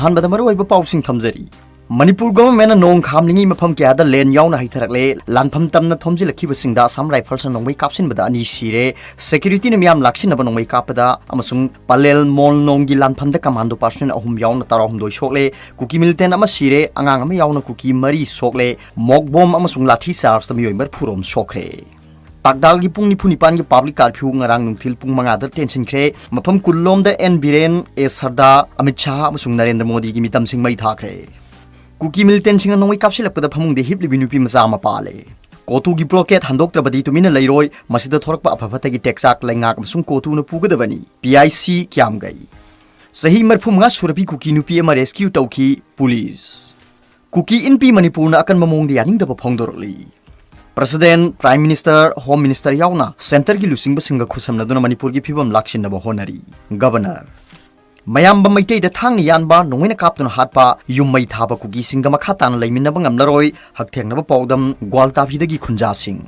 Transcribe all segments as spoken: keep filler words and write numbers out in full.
ꯑꯍꯥꯟꯕꯗ ꯃꯔꯨꯑꯣꯏꯕ ꯄꯥꯎꯁꯤꯡ ꯊꯝꯖꯔꯤ꯫ ꯃꯅꯤꯄꯨꯔ ꯒꯣꯚꯔꯟꯃꯦꯟꯠꯅ ꯅꯣꯡ ꯈꯥꯝꯂꯤꯉꯩ ꯃꯐꯝ ꯀꯌꯥꯗ ꯂꯦꯟ ꯌꯥꯎꯅ ꯍꯩꯊꯔꯛꯂꯦ꯫ ꯂꯥꯟꯐꯝ ꯇꯝꯅ ꯊꯣꯝꯖꯤꯜꯂꯛꯈꯤꯕꯁꯤꯡꯗ ꯑꯁꯥꯝ ꯔꯥꯏꯐꯜꯁꯅ ꯅꯣꯡꯃꯩ ꯀꯥꯞꯁꯤꯟꯕꯗ ꯑꯅꯤ ꯁꯤꯔꯦ꯫ ꯁꯦꯀ꯭ꯌꯨꯔꯤꯇꯤꯅ ꯃꯤꯌꯥꯝ ꯂꯥꯛꯁꯤꯟꯅꯕ ꯅꯣꯡꯃꯩ ꯀꯥꯞꯄꯗ ꯑꯃꯁꯨꯡ ꯄꯂꯦꯜ ꯃꯣꯜꯅꯣꯡꯒꯤ ꯂꯥꯟꯐꯝꯗ ꯀꯃꯥꯟꯗꯣ ꯄꯥꯔꯁꯣꯅꯦꯜ ꯑꯍꯨꯝ ꯌꯥꯎꯅ ꯇꯔꯥꯍꯨꯝꯗꯣꯏ ꯁꯣꯛꯂꯦ꯫ ꯀꯨꯀꯤ ꯃꯤꯂꯤꯇꯦꯟ ꯑꯃ ꯁꯤꯔꯦ, ꯑꯉꯥꯡ ꯑꯃ ꯌꯥꯎꯅ ꯀꯨꯀꯤ ꯃꯔꯤ ꯁꯣꯛꯂꯦ꯫ ꯃꯣꯛ ꯕꯣꯝ ꯑꯃꯁꯨꯡ ꯂꯥꯊꯤ ꯆꯥꯔꯖꯇ ꯃꯤꯑꯣꯏ ꯃꯔꯤꯐꯨ ꯔꯣꯝ ꯁꯣꯛꯈ꯭ꯔꯦ꯫ ꯇꯥꯛꯗꯥꯜꯒꯤ ꯄꯨꯡ ꯅꯤꯐꯨ ꯅꯤꯄꯥꯟꯒꯤ ꯄꯕ꯭ꯂꯤꯛ ꯀꯥꯔꯐ꯭ꯌꯨ ꯉꯔꯥꯡ ꯅꯨꯡꯊꯤꯜ ꯄꯨꯡ ꯃꯉꯥꯗ ꯇꯦꯟꯁꯤꯟꯈ꯭ꯔꯦ꯫ ꯃꯐꯝ ꯀꯨꯟꯂꯣꯝꯗ ꯑꯦꯟ ꯕꯤꯔꯦꯟ, ꯑꯦ ꯁꯔꯗꯥ, ꯑꯃꯤꯠ ꯁꯥꯍ ꯑꯃꯁꯨꯡ ꯅꯔꯦꯟꯗ꯭ꯔ ꯃꯣꯗꯤꯒꯤ ꯃꯤꯇꯝꯁꯤꯡ ꯃꯩ ꯊꯥꯈ꯭ꯔꯦ꯫ ꯀꯨꯀꯤ ꯃꯤꯂꯤꯇꯦꯟꯁꯤꯡꯅ ꯅꯣꯡꯃꯩ ꯀꯥꯞꯁꯤꯜꯂꯛꯄꯗ ꯐꯃꯨꯡꯗ ꯍꯤꯞꯂꯤꯕꯤ ꯅꯨꯄꯤ ꯃꯆꯥ ꯑꯃ ꯄꯥꯜꯂꯦ꯫ ꯀꯣꯇꯨꯒꯤ ꯕ꯭ꯂꯣꯀꯦꯠ ꯍꯟꯗꯣꯛꯇ꯭ꯔꯕꯗꯤ ꯇꯨꯃꯤꯟꯅ ꯂꯩꯔꯣꯏ, ꯃꯁꯤꯗ ꯊꯣꯔꯛꯄ ꯑꯐ ꯐꯠꯇꯒꯤ ꯇꯦꯛꯆꯥꯛ ꯂꯩꯉꯥꯛ ꯑꯃꯁꯨꯡ ꯀꯣꯇꯨꯅ ꯄꯨꯒꯗꯕꯅꯤ꯫ P I C ꯀ꯭ꯌꯥꯝꯒꯩ꯫ ꯆꯍꯤ ꯃꯔꯤꯐꯨ ꯃꯉꯥ ꯁꯨꯔꯕꯤ ꯀꯨꯀꯤ ꯅꯨꯄꯤ ꯑꯃ ꯔꯦꯁꯀ꯭ꯌꯨ ꯇꯧꯈꯤ ꯄꯨꯂꯤꯁ꯫ ꯀꯨꯀꯤ ꯏꯟꯄꯤ ꯃꯅꯤꯄꯨꯔꯅ ꯑꯀꯟꯕ ꯃꯑꯣꯡꯗ ꯌꯥꯅꯤꯡꯗꯕ ꯐꯣꯡꯗꯣꯔꯛꯂꯤ꯫ President, prime minister, home minister ꯌꯥꯎꯅ ꯁꯦꯟꯇꯔꯒꯤ ꯂꯨꯆꯤꯡꯕꯁꯤꯡꯒ ꯈꯨꯠꯁꯝꯅꯗꯨꯅ ꯃꯅꯤꯄꯨꯔꯒꯤ ꯐꯤꯕꯝ ꯂꯥꯛꯁꯤꯟꯅꯕ ꯍꯣꯠꯅꯔꯤ꯫ ꯒꯕꯔꯅꯔ꯫ ꯃꯌꯥꯝꯕ ꯃꯩꯇꯩꯗ ꯊꯥꯡꯅ ꯌꯥꯟꯕ, ꯅꯣꯡꯃꯩꯅ ꯀꯥꯞꯇꯨꯅ ꯍꯥꯠꯄ, ꯌꯨꯝ ꯃꯩ ꯊꯥꯕ ꯀꯨꯀꯤꯁꯤꯡꯒ ꯃꯈꯥ ꯇꯥꯅ ꯂꯩꯃꯤꯟꯅꯕ ꯉꯝꯂꯔꯣꯏ, ꯍꯛꯊꯦꯡꯅꯕ ꯄꯥꯎꯗꯝ, ꯒ꯭ꯋꯥꯜꯇꯥꯐꯤꯗꯒꯤ ꯈꯨꯟꯖꯥꯁꯤꯡ꯫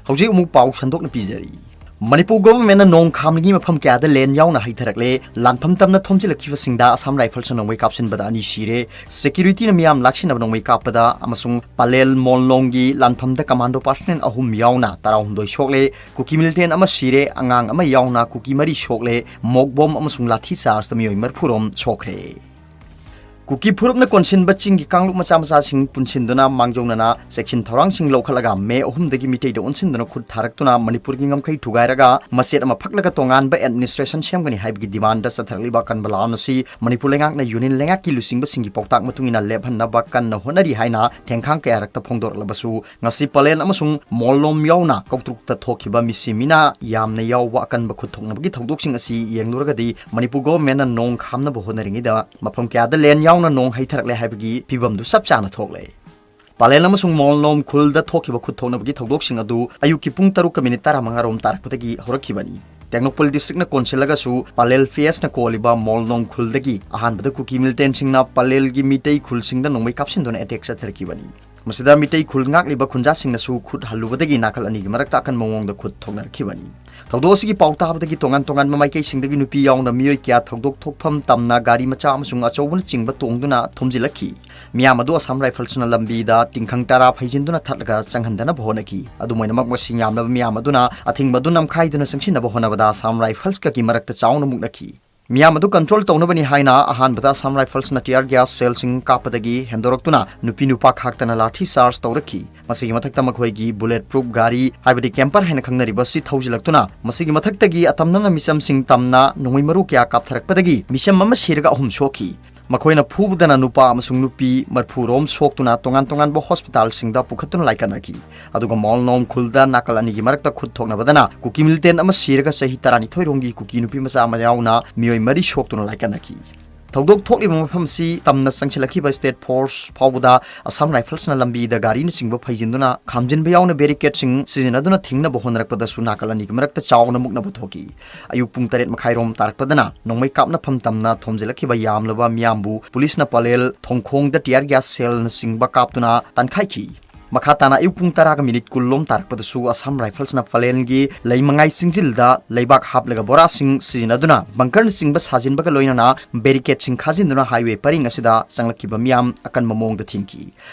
ꯍꯧꯖꯤꯛ ꯑꯃꯨꯛ ꯄꯥꯎ ꯁꯟꯗꯣꯛꯅ ꯄꯤꯖꯔꯤ꯫ ꯃꯅꯤꯄꯨꯔ ꯒꯣꯚꯔꯟꯃꯦꯟꯠꯅ ꯅꯣꯡ ꯈꯥꯝꯂꯤꯉꯩ ꯃꯐꯝ ꯀꯌꯥꯗ ꯂꯦꯟ ꯌꯥꯎꯅ ꯍꯩꯊꯔꯛꯂꯦ꯫ ꯂꯥꯟꯐꯝ ꯇꯝꯅ ꯊꯣꯝꯖꯤꯜꯂꯛꯈꯤꯕꯁꯤꯡꯗ ꯑꯁꯥꯝ ꯔꯥꯏꯐꯜꯁꯅ ꯅꯣꯡꯃꯩ ꯀꯥꯞꯁꯤꯟꯕꯗ ꯑꯅꯤ ꯁꯤꯔꯦ꯫ ꯁꯦꯀ꯭ꯌꯨꯔꯤꯇꯤꯅ ꯃꯤꯌꯥꯝ ꯂꯥꯛꯁꯤꯟꯅꯕ ꯅꯣꯡꯃꯩ ꯀꯥꯞꯄꯗ ꯑꯃꯁꯨꯡ ꯄꯂꯦꯜ ꯃꯣꯜꯂꯣꯡꯒꯤ ꯂꯥꯟꯐꯝꯗ ꯀꯃꯥꯟꯗꯣ ꯄꯥꯔꯁꯣꯅꯦꯜ ꯑꯍꯨꯝ ꯌꯥꯎꯅ ꯇꯔꯥꯍꯨꯝꯗꯣꯏ ꯁꯣꯛꯂꯦ꯫ ꯀꯨꯀꯤ ꯃꯤꯂꯤꯇꯦꯟ ꯑꯃ ꯁꯤꯔꯦ, ꯑꯉꯥꯡ ꯑꯃ ꯌꯥꯎꯅ ꯀꯨꯀꯤ ꯃꯔꯤ ꯁꯣꯛꯂꯦ꯫ ꯃꯣꯛ ꯕꯣꯝ ꯑꯃꯁꯨꯡ ꯂꯥꯊꯤ ꯆꯥꯔꯖꯇ ꯃꯤꯑꯣꯏ ꯃꯔꯤꯐꯨ ꯔꯣꯝ ꯁꯣꯛꯈ꯭ꯔꯦ꯫ ꯀꯨꯀꯤ ꯐꯨꯔꯨꯞꯅ ꯀꯣꯟꯁꯤꯟꯕ ꯆꯤꯡꯒꯤ ꯀꯥꯡꯂꯨꯞ ꯃꯆꯥ ꯃꯆꯥꯁꯤꯡ ꯄꯨꯟꯁꯤꯟꯗꯨꯅ ꯃꯥꯡꯖꯧꯅꯅ ꯆꯦꯛꯁꯤꯟ ꯊꯧꯔꯥꯡꯁꯤꯡ ꯂꯧꯈꯠꯂꯒ ꯃꯦ ꯑꯍꯨꯝꯗꯒꯤ ꯃꯤꯇꯩꯗ ꯑꯣꯟꯁꯤꯟꯗꯨꯅ ꯈꯨꯠ ꯊꯥꯔꯛꯇꯨꯅ ꯃꯅꯤꯄꯨꯔꯒꯤ ꯉꯝꯈꯩ ꯊꯨꯒꯥꯏꯔꯒ ꯃꯆꯦꯠ ꯑꯃ ꯐꯛꯂꯒ ꯇꯣꯉꯥꯟꯕ ꯑꯦꯗꯃꯤꯅꯤꯁꯇ꯭ꯔꯦꯁꯟ ꯁꯦꯝꯒꯅꯤ ꯍꯥꯏꯕꯒꯤ ꯗꯤꯃꯥꯟꯗ ꯆꯠꯊꯔꯛꯂꯤꯕ ꯑꯀꯟꯕ ꯂꯥꯟ ꯑꯁꯤ ꯃꯅꯤꯄꯨꯔ ꯂꯩꯉꯥꯛꯅ ꯌꯨꯅꯤꯌꯟ ꯂꯩꯉꯥꯛꯀꯤ ꯂꯨꯆꯤꯡꯕꯁꯤꯡꯒꯤ ꯄꯥꯎꯇꯥꯛ ꯃꯇꯨꯡ ꯏꯟꯅ ꯂꯦꯞꯍꯟꯅꯕ ꯀꯟꯅ ꯍꯣꯠꯅꯔꯤ ꯍꯥꯏꯅ ꯊꯦꯡꯈꯥꯡ ꯀꯌꯥꯔꯛꯇ ꯐꯣꯡꯗꯣꯔꯛꯂꯕꯁꯨ ꯉꯁꯤ ꯄꯂꯦꯜ ꯑꯃꯁꯨꯡ ꯃꯣꯜꯂꯣꯝ ꯌꯥꯎꯅ ꯀꯧꯇ꯭ꯔꯨꯛꯇ ꯊꯣꯛꯈꯤꯕ ꯃꯤꯁꯤ ꯃꯤꯅꯥ ꯌꯥꯝꯅ ꯌꯥꯎꯕ ꯑꯀꯟꯕ ꯈꯨꯠ ꯊꯣꯛꯅꯕꯒꯤ ꯊꯧꯗꯣꯛꯁꯤꯡ ꯑꯁꯤ ꯌꯦꯡꯂꯨꯔꯒꯗꯤ ꯃꯅꯤꯄꯨꯔ ꯒꯣꯚꯔꯟꯃꯦꯟꯠꯅ ꯅꯣꯡ ꯈꯥꯝꯅꯕ ꯍꯣꯠꯅꯔꯤꯉꯩꯗ ꯃꯐꯝ ꯀꯌꯥꯗ ꯂꯦꯟ ꯌꯥꯎꯅ ꯅꯣꯡ ꯍꯩꯊꯔꯛꯂꯦ ꯍꯥꯏꯕꯒꯤ ꯐꯤꯕꯝꯗꯨ ꯆꯞ ꯆꯥꯅ ꯊꯣꯛꯂꯦ꯫ ꯄꯥꯂꯦꯜ ꯑꯃꯁꯨꯡ ꯃꯣꯜꯅꯣꯝ ꯈꯨꯜꯗ ꯊꯣꯛꯈꯤꯕ ꯈꯨꯠ ꯊꯣꯛꯅꯕꯒꯤ ꯊꯧꯗꯣꯛꯁꯤꯡ ꯑꯗꯨ ꯑꯌꯨꯛꯀꯤ ꯄꯨꯡ ꯇꯔꯨꯛꯀ ꯃꯤꯅꯤꯠ ꯇꯔꯥꯃꯉꯥ ꯔꯣꯝ ꯇꯥꯔꯛꯄꯗꯒꯤ ꯍꯧꯔꯛꯈꯤꯕꯅꯤ꯫ ꯇꯦꯡꯅꯧꯄꯜ ꯗꯤꯁꯇ꯭ꯔꯤꯛꯅ ꯀꯣꯟꯁꯤꯜꯂꯒꯁꯨ ꯄꯥꯂꯦꯜ ꯄꯤ ꯑꯦꯁꯅ ꯀꯣꯜꯂꯤꯕ ꯃꯣꯜꯅꯣꯝ ꯈꯨꯜꯗꯒꯤ ꯑꯍꯥꯟꯕꯗ ꯀꯨꯀꯤ ꯃꯤꯂꯤꯇꯦꯟꯁꯤꯡꯅ ꯄꯥꯂꯦꯜꯒꯤ ꯃꯤꯇꯩ ꯈꯨꯜꯁꯤꯡꯗ ꯅꯣꯡꯃꯩ ꯀꯥꯞꯁꯤꯟꯗꯨꯅ ꯑꯦꯇꯦꯛ ꯆꯠꯊꯔꯛꯈꯤꯕꯅꯤ꯫ ꯃꯁꯤꯗ ꯃꯤꯇꯩ ꯈꯨꯜ ꯉꯥꯛꯂꯤꯕ ꯈꯨꯟꯖꯥꯁꯤꯡꯅꯁꯨ ꯈꯨꯠ ꯍꯜꯂꯨꯕꯗꯒꯤ ꯅꯥꯀꯜ ꯑꯅꯤꯒꯤ ꯃꯔꯛꯇ ꯑꯀꯟꯕ ꯃꯑꯣꯡꯗ ꯈꯨꯠ ꯊꯣꯛꯅꯔꯛꯈꯤꯕꯅꯤ꯫ ꯊꯧꯗꯣꯛ ꯑꯁꯤꯒꯤ ꯄꯥꯎ ꯇꯥꯕꯗꯒꯤ ꯇꯣꯉꯥꯟ ꯇꯣꯉꯥꯟꯕ ꯃꯥꯏꯀꯩꯁꯤꯡꯗꯒꯤ ꯅꯨꯄꯤ ꯌꯥꯎꯅ ꯃꯤꯑꯣꯏ ꯀꯌꯥ ꯊꯧꯗꯣꯛ ꯊꯣꯛꯐꯝ ꯇꯝꯅ ꯒꯥꯔꯤ ꯃꯆꯥ ꯑꯃꯁꯨꯡ ꯑꯆꯧꯕꯅꯆꯤꯡꯕ ꯇꯣꯡꯗꯨꯅ ꯊꯣꯝꯖꯤꯜꯂꯛꯈꯤ꯫ ꯃꯤꯌꯥꯝ ꯑꯗꯨ ꯑꯁꯥꯝ ꯔꯥꯏꯐꯜꯁꯅ ꯂꯝꯕꯤꯗ ꯇꯤꯡꯈꯪ ꯇꯔꯥ ꯐꯩꯖꯤꯟꯗꯨꯅ ꯊꯠꯂꯒ ꯆꯪꯍꯟꯗꯅꯕ ꯍꯣꯠꯅꯈꯤ꯫ ꯑꯗꯨꯝ ꯑꯣꯏꯅꯃꯛ, ꯃꯁꯤꯡ ꯌꯥꯝꯂꯕ ꯃꯤꯌꯥꯝ ꯑꯗꯨꯅ ꯑꯊꯤꯡꯕ ꯑꯗꯨ ꯅꯝꯈꯥꯏꯗꯨꯅ ꯆꯪꯁꯤꯟꯅꯕ ꯍꯣꯠꯅꯕꯗ ꯑꯁꯥꯝ ꯔꯥꯏꯐꯜꯁꯀꯒꯤ ꯃꯔꯛꯇ ꯆꯥꯎꯅ ꯃꯨꯛꯅꯈꯤ꯫ ꯃꯤꯌꯥꯝ ꯑꯗꯨ ꯀꯟꯇ꯭ꯔꯣꯜ ꯇꯧꯅꯕꯅꯤ ꯍꯥꯏꯅ ꯑꯍꯥꯟꯕꯗ ꯑꯁꯥꯝ ꯔꯥꯏꯐꯜꯁꯅ ꯇꯤꯌꯥꯔ ꯒ꯭ꯌꯥꯁ ꯁꯦꯜꯁꯤꯡ ꯀꯥꯞꯄꯗꯒꯤ ꯍꯦꯟꯗꯣꯔꯛꯇꯨꯅ ꯅꯨꯄꯤ ꯅꯨꯄꯥ ꯈꯥꯛꯇꯅ ꯂꯥꯊꯤ ꯆꯥꯔꯖ ꯇꯧꯔꯛꯈꯤ꯫ ꯃꯁꯤꯒꯤ ꯃꯊꯛꯇ ꯃꯈꯣꯏꯒꯤ ꯕꯨꯂꯦꯠ ꯄ꯭ꯔꯨꯐ ꯒꯥꯔꯤ, ꯍꯥꯏꯕꯗꯤ ꯀꯦꯝꯄꯔ ꯍꯥꯏꯅ ꯈꯪꯅꯔꯤꯕ ꯑꯁꯤ ꯊꯧꯖꯤꯜꯂꯛꯇꯨꯅ ꯃꯁꯤꯒꯤ ꯃꯊꯛꯇꯒꯤ ꯑꯇꯝꯅꯅ ꯃꯤꯆꯝꯁꯤꯡ ꯇꯝꯅ ꯅꯣꯡꯃꯩ ꯃꯔꯨ ꯀꯌꯥ ꯀꯥꯞꯊꯔꯛꯄꯗꯒꯤ ꯃꯤꯆꯝ ꯑꯃ ꯁꯤꯔꯒ ꯑꯍꯨꯝ ꯁꯣꯛꯈꯤ꯫ ꯃꯈꯣꯏꯅ ꯐꯨꯕꯗꯅ ꯅꯨꯄꯥ ꯑꯃꯁꯨꯡ ꯅꯨꯄꯤ ꯃꯔꯤꯐꯨ ꯔꯣꯝ ꯁꯣꯛꯇꯨꯅ ꯇꯣꯉꯥꯟ ꯇꯣꯉꯥꯟꯕ ꯍꯣꯁꯄꯤꯇꯥꯜꯁꯤꯡꯗ ꯄꯨꯈꯠꯇꯨꯅ ꯂꯥꯏꯀꯠꯅꯈꯤ꯫ ꯑꯗꯨꯒ ꯃꯣꯜꯅꯣꯝ ꯈꯨꯜꯗ ꯅꯥꯀꯜ ꯑꯅꯤꯒꯤ ꯃꯔꯛꯇ ꯈꯨꯠ ꯊꯣꯛꯅꯕꯗꯅ ꯀꯨꯀꯤ ꯃꯤꯂꯤꯇꯦꯟ ꯑꯃ ꯁꯤꯔꯒ ꯆꯍꯤ ꯇꯔꯥꯅꯤꯊꯣꯏ ꯔꯣꯝꯒꯤ ꯀꯨꯀꯤ ꯅꯨꯄꯤ ꯃꯆꯥ ꯑꯃ ꯌꯥꯎꯅ ꯃꯤꯑꯣꯏ ꯃꯔꯤ ꯁꯣꯛꯇꯨꯅ ꯂꯥꯏꯀꯠꯅꯈꯤ꯫ ꯊꯧꯗꯣꯛ ꯊꯣꯛꯂꯤꯕ ꯃꯐꯝꯁꯤ ꯇꯝꯅ ꯆꯪꯁꯤꯜꯂꯛꯈꯤꯕ ꯁ꯭ꯇꯦꯠ ꯐꯣꯔꯁ ꯐꯥꯎꯕꯗ ꯑꯁꯥꯝ ꯔꯥꯏꯐꯜꯁꯅ ꯂꯝꯕꯤꯗ ꯒꯥꯔꯤꯅꯆꯤꯡꯕ ꯐꯩꯖꯤꯟꯗꯨꯅ ꯈꯥꯝꯖꯤꯟꯕ ꯌꯥꯎꯅ ꯕꯦꯔꯤꯀꯦꯗꯁꯤꯡ ꯁꯤꯖꯤꯟꯅꯗꯨꯅ ꯊꯤꯡꯅꯕ ꯍꯣꯠꯅꯔꯛꯄꯗꯁꯨ ꯅꯥꯀꯜ ꯑꯅꯤꯒꯤ ꯃꯔꯛꯇ ꯆꯥꯎꯅ ꯃꯨꯛꯅꯕ ꯊꯣꯛꯈꯤ꯫ ꯑꯌꯨꯛ ꯄꯨꯡ ꯇꯔꯦꯠ ꯃꯈꯥꯏꯔꯣꯝ ꯇꯥꯔꯛꯄꯗꯅ ꯅꯣꯡꯃꯩ ꯀꯥꯞꯅꯐꯝ ꯇꯝꯅ ꯊꯣꯝꯖꯤꯜꯂꯛꯈꯤꯕ ꯌꯥꯝꯂꯕ ꯃꯤꯌꯥꯝꯕꯨ ꯄꯨꯂꯤꯁꯅ ꯄꯂꯦꯜ ꯊꯣꯡꯈꯣꯡꯗ ꯇꯤꯌꯥꯔ ꯒ꯭ꯌꯥꯁ ꯁꯦꯜꯅꯆꯤꯡꯕ ꯀꯥꯞꯇꯨꯅ ꯇꯥꯟꯈꯥꯏꯈꯤ꯫ ꯃꯈꯥ ꯇꯥꯅ ꯑꯌꯨꯛ ꯄꯨꯡ ꯇꯔꯥꯒ ꯃꯤꯅꯤꯠ ꯀꯨꯟ ꯂꯣꯝ ꯇꯥꯔꯛꯄꯗꯁꯨ ꯑꯁꯥꯝ ꯔꯥꯏꯐꯜꯁꯅ ꯄꯂꯦꯟꯒꯤ ꯂꯩꯃꯉꯥꯏ ꯆꯤꯡꯖꯤꯜꯗ ꯂꯩꯕꯥꯛ ꯍꯥꯞꯂꯒ ꯕꯣꯔꯥꯁꯤꯡ ꯁꯤꯖꯤꯟꯅꯗꯨꯅ ꯕꯪꯀꯔꯅꯆꯤꯡꯕ ꯁꯥꯖꯤꯟꯕꯒ ꯂꯣꯏꯅꯅ ꯕꯦꯔꯤꯀꯦꯗꯁꯤꯡ ꯈꯥꯖꯤꯟꯗꯨꯅ ꯍꯥꯏꯋꯦ ꯄꯔꯤꯡ ꯑꯁꯤꯗ ꯆꯪꯂꯛꯈꯤꯕ ꯃꯤꯌꯥꯝ ꯑꯀꯟꯕ ꯃꯑꯣꯡꯗ ꯊꯤꯡꯈꯤ꯫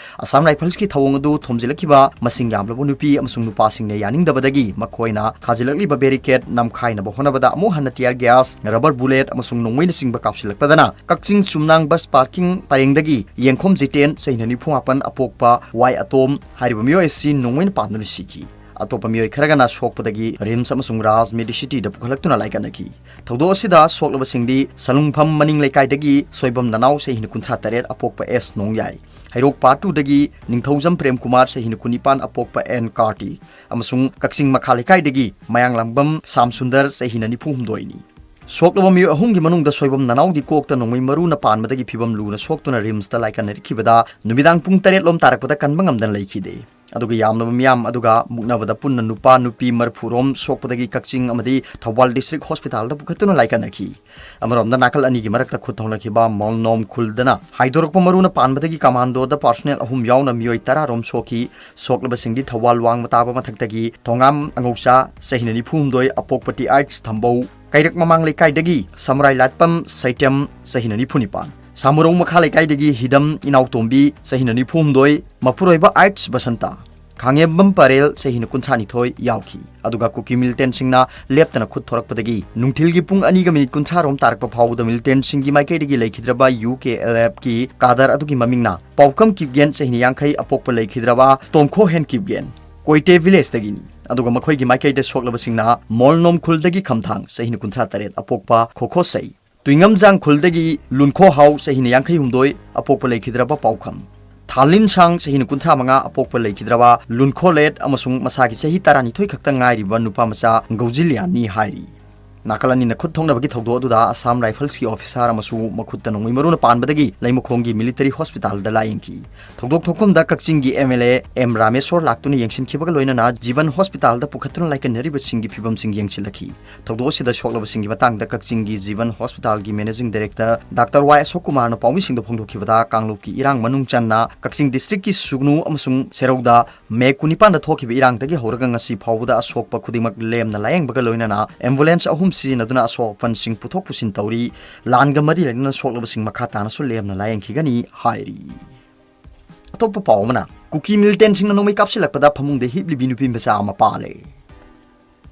ꯑꯁꯥꯝ ꯔꯥꯏꯐꯜꯁꯀꯤ ꯊꯧꯑꯣꯡ ꯑꯗꯨ ꯊꯣꯝꯖꯤꯜꯂꯛꯈꯤꯕ ꯃꯁꯤꯡ ꯌꯥꯝꯂꯕ ꯅꯨꯄꯤ ꯑꯃꯁꯨꯡ ꯅꯨꯄꯥꯁꯤꯡꯅ ꯌꯥꯅꯤꯡꯗꯕꯗꯒꯤ ꯃꯈꯣꯏꯅ ꯈꯥꯖꯤꯜꯂꯛꯂꯤꯕ ꯕꯦꯔꯤꯀꯦꯗ ꯅꯝꯈꯥꯏꯅꯕ ꯍꯣꯠꯅꯕꯗ ꯑꯃꯨꯛ ꯍꯟꯅ ꯇꯤꯌꯥꯔ ꯒ꯭ꯌꯥꯁ, ꯔꯕꯔ ꯕꯨꯂꯦꯠ ꯑꯃꯁꯨꯡ ꯅꯣꯡꯃꯩꯅꯆꯤꯡꯕ ꯀꯥꯞꯁꯤꯜꯂꯛꯄꯗꯅ ꯀꯛꯆꯤꯡ ꯆꯨꯝꯅꯥꯡ ꯕꯁ ꯄꯥꯔꯀꯤꯡ ꯄꯔꯦꯡꯗꯒꯤ ꯌꯦꯡꯈꯣꯝ ꯖꯤꯇꯦꯟ, ꯆꯍꯤ ꯅꯤꯐꯨ ꯃꯥꯄꯟ, ꯑꯄꯣꯛꯄ ꯋꯥꯏ ꯑꯇꯣꯝ ꯍꯥꯏꯔꯤꯕ ꯃꯤꯑꯣꯏ ꯑꯁꯤ ꯅꯣꯡꯃꯩꯅ ꯄꯥꯟꯗꯨꯅ ꯁꯤꯈꯤ꯫ ꯑꯇꯣꯞꯄ ꯃꯤꯑꯣꯏ ꯈꯔꯒꯅ ꯁꯣꯛꯄꯗꯒꯤ ꯔꯤꯝꯁ ꯑꯃꯁꯨꯡ ꯔꯥꯖ ꯃꯦꯗꯤꯁꯤꯇꯤꯗ ꯄꯨꯈꯠꯂꯛꯇꯨꯅ ꯂꯥꯏꯀꯠꯅꯈꯤ꯫ ꯊꯧꯗꯣꯛ ꯑꯁꯤꯗ ꯁꯣꯛꯂꯕꯁꯤꯡꯗꯤ ꯁꯂꯨꯡꯐꯝ ꯃꯅꯤꯡ ꯂꯩꯀꯥꯏꯗꯒꯤ ꯁꯣꯏꯕꯝ ꯅꯅꯥꯎ, ꯆꯍꯤꯅ ꯀꯨꯟꯊ꯭ꯔꯥ ꯇꯔꯦꯠ, ꯑꯄꯣꯛꯄ ꯑꯦꯁ ꯅꯣꯡꯌꯥꯏ, ꯍꯩꯔꯣꯛ ꯄꯥꯔꯠ ꯇꯨꯗꯒꯤ ꯅꯤꯡꯊꯧꯖꯝ ꯄ꯭ꯔꯦꯝ ꯀꯨꯃꯥꯔ, ꯆꯍꯤꯅ ꯀꯨꯟꯅꯤꯄꯥꯟ, ꯑꯄꯣꯛꯄ ꯑꯦꯟ ꯀꯥꯔꯇꯤ, ꯑꯃꯁꯨꯡ ꯀꯛꯆꯤꯡ ꯃꯈꯥ ꯂꯩꯀꯥꯏꯗꯒꯤ ꯃꯌꯥꯡꯂꯥꯡꯕꯝ ꯁꯥꯝ ꯁꯨꯟꯗꯔ, ꯆꯍꯤꯅ ꯅꯤꯐꯨ ꯍꯨꯝꯗꯣꯏꯅꯤ꯫ ꯁꯣꯛꯂꯕ ꯃꯤꯑꯣꯏ ꯑꯍꯨꯝꯒꯤ ꯃꯅꯨꯡꯗ ꯁꯣꯏꯕꯝ ꯅꯅꯥꯎꯗꯤ ꯀꯣꯛꯇ ꯅꯣꯡꯃꯩ ꯃꯔꯨꯅ ꯄꯥꯟꯕꯗꯒꯤ ꯐꯤꯕꯝ ꯂꯨꯅ ꯁꯣꯛꯇꯨꯅ ꯔꯤꯝꯁꯇ ꯂꯥꯏꯀꯠꯅꯔꯛꯈꯤꯕꯗ ꯅꯨꯃꯤꯗꯥꯡ ꯄꯨꯡ ꯇꯔꯦꯠ ꯂꯣꯝ ꯇꯥꯔꯛꯄꯗ ꯀꯟꯕ ꯉꯝꯗꯅ ꯂꯩꯈꯤꯗꯦ꯫ ꯑꯗꯨꯒ ꯌꯥꯝꯂꯕ ꯃꯤꯌꯥꯝ ꯑꯗꯨꯒ ꯃꯨꯛꯅꯕꯗ ꯄꯨꯟꯅ ꯅꯨꯄꯥ ꯅꯨꯄꯤ ꯃꯔꯐꯨ ꯔꯣꯝ ꯁꯣꯛꯄꯗꯒꯤ ꯀꯛꯆꯤꯡ ꯑꯃꯗꯤ ꯊꯧꯕꯥꯜ ꯗꯤꯁꯇ꯭ꯔꯤꯛ ꯍꯣꯁꯄꯤꯇꯥꯜꯗ ꯄꯨꯈꯠꯇꯨꯅ ꯂꯥꯏꯀꯠꯅꯈꯤ꯫ ꯑꯃꯔꯣꯝꯗ ꯅꯥꯀꯜ ꯑꯅꯤꯒꯤ ꯃꯔꯛꯇ ꯈꯨꯠ ꯊꯣꯡꯅꯈꯤꯕ ꯃꯣꯜꯅꯣꯝ ꯈꯨꯜꯗꯅ ꯍꯥꯏꯗꯣꯔꯛꯄ ꯃꯔꯨꯅ ꯄꯥꯟꯕꯗꯒꯤ ꯀꯃꯥꯟꯗꯣꯗ ꯄꯥꯔꯁꯣꯅꯦꯜ ꯑꯍꯨꯝ ꯌꯥꯎꯅ ꯃꯤꯑꯣꯏ ꯇꯔꯥ ꯔꯣꯝ ꯁꯣꯛꯈꯤ꯫ ꯁꯣꯛꯂꯕꯁꯤꯡꯗꯤ ꯊꯧꯕꯥꯜ ꯋꯥꯡꯃ ꯇꯥꯕ ꯃꯊꯛꯇꯒꯤ ꯊꯣꯉꯥꯝ ꯑꯉꯧꯆꯥ, ꯆꯍꯤ ꯅꯤꯐꯨ ꯍꯨꯝꯗꯣꯏ, ꯑꯄꯣꯛꯄ ꯇꯤ ꯑꯥꯏꯠꯁ ꯊꯝꯕꯧ, ꯀꯩꯔꯛ ꯃꯃꯥꯡ ꯂꯩꯀꯥꯏꯗꯒꯤ ꯁꯃꯨꯔꯥꯏ ꯂꯥꯠꯄꯝ ꯁꯩꯇ꯭ꯌꯝ, ꯆꯍꯤꯅ ꯅꯤꯐꯨ ꯅꯤꯄꯥꯟ, ꯁꯥꯃꯨꯔꯧ ꯃꯈꯥ ꯂꯩꯀꯥꯏꯗꯒꯤ ꯍꯤꯗꯝ ꯏꯅꯥꯎꯇꯣꯝꯕꯤ, ꯆꯍꯤꯅ ꯅꯤꯐꯨ ꯍꯨꯝꯗꯣꯏ, ꯃꯄꯨꯔꯣꯏꯕ ꯑꯥꯏꯠꯁ ꯕꯁꯟꯇ, ꯈꯥꯡꯉꯦꯝꯕꯝ ꯄꯔꯦꯜ, ꯆꯍꯤꯅ ꯀꯨꯟꯊ꯭ꯔꯥ ꯅꯤꯊꯣꯏ ꯌꯥꯎꯈꯤ꯫ ꯑꯗꯨꯒ ꯀꯨꯀꯤ ꯃꯤꯂꯤꯇꯦꯟꯁꯤꯡꯅ ꯂꯦꯞꯇꯅ ꯈꯨꯠ ꯊꯣꯔꯛꯄꯗꯒꯤ ꯅꯨꯡꯊꯤꯜꯒꯤ ꯄꯨꯡ ꯑꯅꯤꯒ ꯃꯤꯅꯤꯠ ꯀꯨꯟꯊ꯭ꯔꯥ ꯔꯣꯝ ꯇꯥꯔꯛꯄ ꯐꯥꯎꯕꯗ ꯃꯤꯂꯤꯇꯦꯟꯁꯤꯡꯒꯤ ꯃꯥꯏꯀꯩꯗꯒꯤ ꯂꯩꯈꯤꯗ꯭ꯔꯕ ꯌꯨ ꯀꯦ ꯑꯦꯜ ꯑꯦꯐꯀꯤ ꯀꯥꯗꯔ ꯑꯗꯨꯒꯤ ꯃꯃꯤꯡꯅ ꯄꯥꯎꯀꯝ ꯀꯤꯞꯒꯦꯟ, ꯆꯍꯤꯅ ꯌꯥꯡꯈꯩ, ꯑꯄꯣꯛꯄ ꯂꯩꯈꯤꯗ꯭ꯔꯕ ꯇꯣꯝꯈꯣ ꯍꯦꯟ ꯀꯤꯞꯒꯦꯟ, ꯀꯣꯏꯇꯦ ꯚꯤꯂꯦꯖꯇꯒꯤꯅꯤ꯫ ꯑꯗꯨꯒ ꯃꯈꯣꯏꯒꯤ ꯃꯥꯏꯀꯩꯗ ꯁꯣꯛꯂꯕꯁꯤꯡꯅ ꯃꯣꯜꯅꯣꯝ ꯈꯨꯜꯗꯒꯤ ꯈꯝꯊꯥꯡ, ꯆꯍꯤꯅ ꯀꯨꯟꯊ꯭ꯔꯥ ꯇꯔꯦꯠ, ꯑꯄꯣꯛꯄ ꯈꯣꯈꯣꯁꯩ, ꯇꯨꯏꯉꯝꯖꯥꯡ ꯈꯨꯜꯗꯒꯤ ꯂꯨꯟꯈꯣ ꯍꯥꯎ, ꯆꯍꯤꯅ ꯌꯥꯡꯈꯩ ꯍꯨꯝꯗꯣꯏ, ꯑꯄꯣꯛꯄ ꯂꯩꯈꯤꯗ꯭ꯔꯕ ꯄꯥꯎꯈꯝ, ꯊꯥꯂꯤꯟ ꯁꯥꯡ, ꯆꯍꯤꯅ ꯀꯨꯟꯊ꯭ꯔꯥ ꯃꯉꯥ, ꯑꯄꯣꯛꯄ ꯂꯩꯈꯤꯗ꯭ꯔꯕ ꯂꯨꯟꯈꯣ ꯂꯦꯠ ꯑꯃꯁꯨꯡ ꯃꯁꯥꯒꯤ ꯆꯍꯤ ꯇꯔꯥꯅꯤꯊꯣꯏ ꯈꯛꯇ ꯉꯥꯏꯔꯤꯕ ꯅꯨꯄꯥ ꯃꯆꯥ ꯒꯧꯖꯤꯂꯤꯌꯥꯟꯅꯤ ꯍꯥꯏꯔꯤ꯫ ꯅꯥꯀꯜ ꯑꯅꯤꯅ ꯈꯨꯠ ꯊꯣꯛꯅꯕꯒꯤ ꯊꯧꯗꯣꯛ ꯑꯗꯨꯗ ꯑꯁꯥꯝ ꯔꯥꯏꯐꯜꯁꯀꯤ ꯑꯣꯐꯤꯁꯥꯔ ꯑꯃꯁꯨ ꯃꯈꯨꯠꯇ ꯅꯣꯡꯃꯩ ꯃꯔꯨꯅ ꯄꯥꯟꯕꯗꯒꯤ ꯂꯩꯃꯈꯣꯡꯒꯤ ꯃꯤꯂꯤꯇꯔꯤ ꯍꯣꯁꯄꯤꯇꯥꯜꯗ ꯂꯥꯌꯦꯡꯈꯤ꯫ ꯊꯧꯗꯣꯛ ꯊꯣꯛꯐꯝꯗ ꯀꯛꯆꯤꯡꯒꯤ M L A M Rameshwor ꯂꯥꯛꯇꯨꯅ ꯌꯦꯡꯁꯤꯟꯈꯤꯕꯒ ꯂꯣꯏꯅꯅ ꯖꯤꯕꯟ ꯍꯣꯁꯄꯤꯇꯥꯜꯗ ꯄꯨꯈꯠꯇꯨꯅ ꯂꯥꯏꯀꯠꯅꯔꯤꯕꯁꯤꯡꯒꯤ ꯐꯤꯕꯝꯁꯤꯡ ꯌꯦꯡꯁꯤꯜꯂꯛꯈꯤ꯫ ꯊꯧꯗꯣꯛ ꯑꯁꯤꯗ ꯁꯣꯛꯂꯕꯁꯤꯡꯒꯤ ꯃꯇꯥꯡꯗ ꯀꯛꯆꯤꯡꯒꯤ ꯖꯤꯕꯟ ꯍꯣꯁꯄꯤꯇꯥꯜꯒꯤ ꯃꯦꯅꯦꯖꯤꯡ ꯗꯥꯏꯔꯦꯛꯇꯔ ꯗꯥꯛꯇꯔ ꯋꯥꯏ ꯑꯁꯣꯛ ꯀꯨꯃꯥꯔꯅ ꯄꯥꯎꯃꯤꯁꯤꯡꯗ ꯐꯣꯡꯗꯣꯛꯈꯤꯕꯗ, ꯀꯥꯡꯂꯨꯞꯀꯤ ꯏꯔꯥꯡ ꯃꯅꯨꯡ ꯆꯟꯅ ꯀꯛꯆꯤꯡ ꯗꯤꯁꯇ꯭ꯔꯤꯛꯀꯤ ꯁꯨꯒꯅꯨ ꯑꯃꯁꯨꯡ ꯁꯦꯔꯧꯗ ꯃꯦ ꯀꯨꯟꯅꯤꯄꯥꯟꯗ ꯊꯣꯛꯈꯤꯕ ꯏꯔꯥꯡꯗꯒꯤ ꯍꯧꯔꯒ ꯉꯁꯤ ꯐꯥꯎꯕꯗ ꯑꯁꯣꯛꯄ ꯈꯨꯗꯤꯡꯃꯛ ꯂꯦꯝꯅ ꯂꯥꯌꯦꯡꯕꯒ ꯂꯣꯏꯅꯅ ꯑꯦꯝꯕꯨꯂꯦꯟꯁ ꯑꯍꯨꯝ ꯁꯤꯖꯤꯟꯅꯗꯨꯅ ꯑꯁꯣꯛ ꯑꯄꯟꯁꯤꯡ ꯄꯨꯊꯣꯛ ꯄꯨꯁꯤꯟ ꯇꯧꯔꯤ꯫ ꯂꯥꯟꯒ ꯃꯔꯤ ꯂꯩꯅꯅ ꯁꯣꯛꯂꯕꯁꯤꯡ ꯃꯈꯥ ꯇꯥꯅꯁꯨ ꯂꯦꯝꯅ ꯂꯥꯌꯦꯡꯈꯤꯒꯅꯤ ꯍꯥꯏꯔꯤ꯫ ꯑꯇꯣꯞꯄ ꯄꯥꯎ ꯑꯃꯅ, ꯀꯨꯀꯤ ꯃꯤꯂꯤꯇꯦꯟꯁꯤꯡꯅ ꯅꯣꯡꯃꯩ ꯀꯥꯞꯁꯤꯜꯂꯛꯄꯗ ꯐꯃꯨꯡꯗ ꯍꯤꯞꯂꯤꯕꯤ ꯅꯨꯄꯤ ꯃꯆꯥ ꯑꯃ ꯄꯥꯜꯂꯦ꯫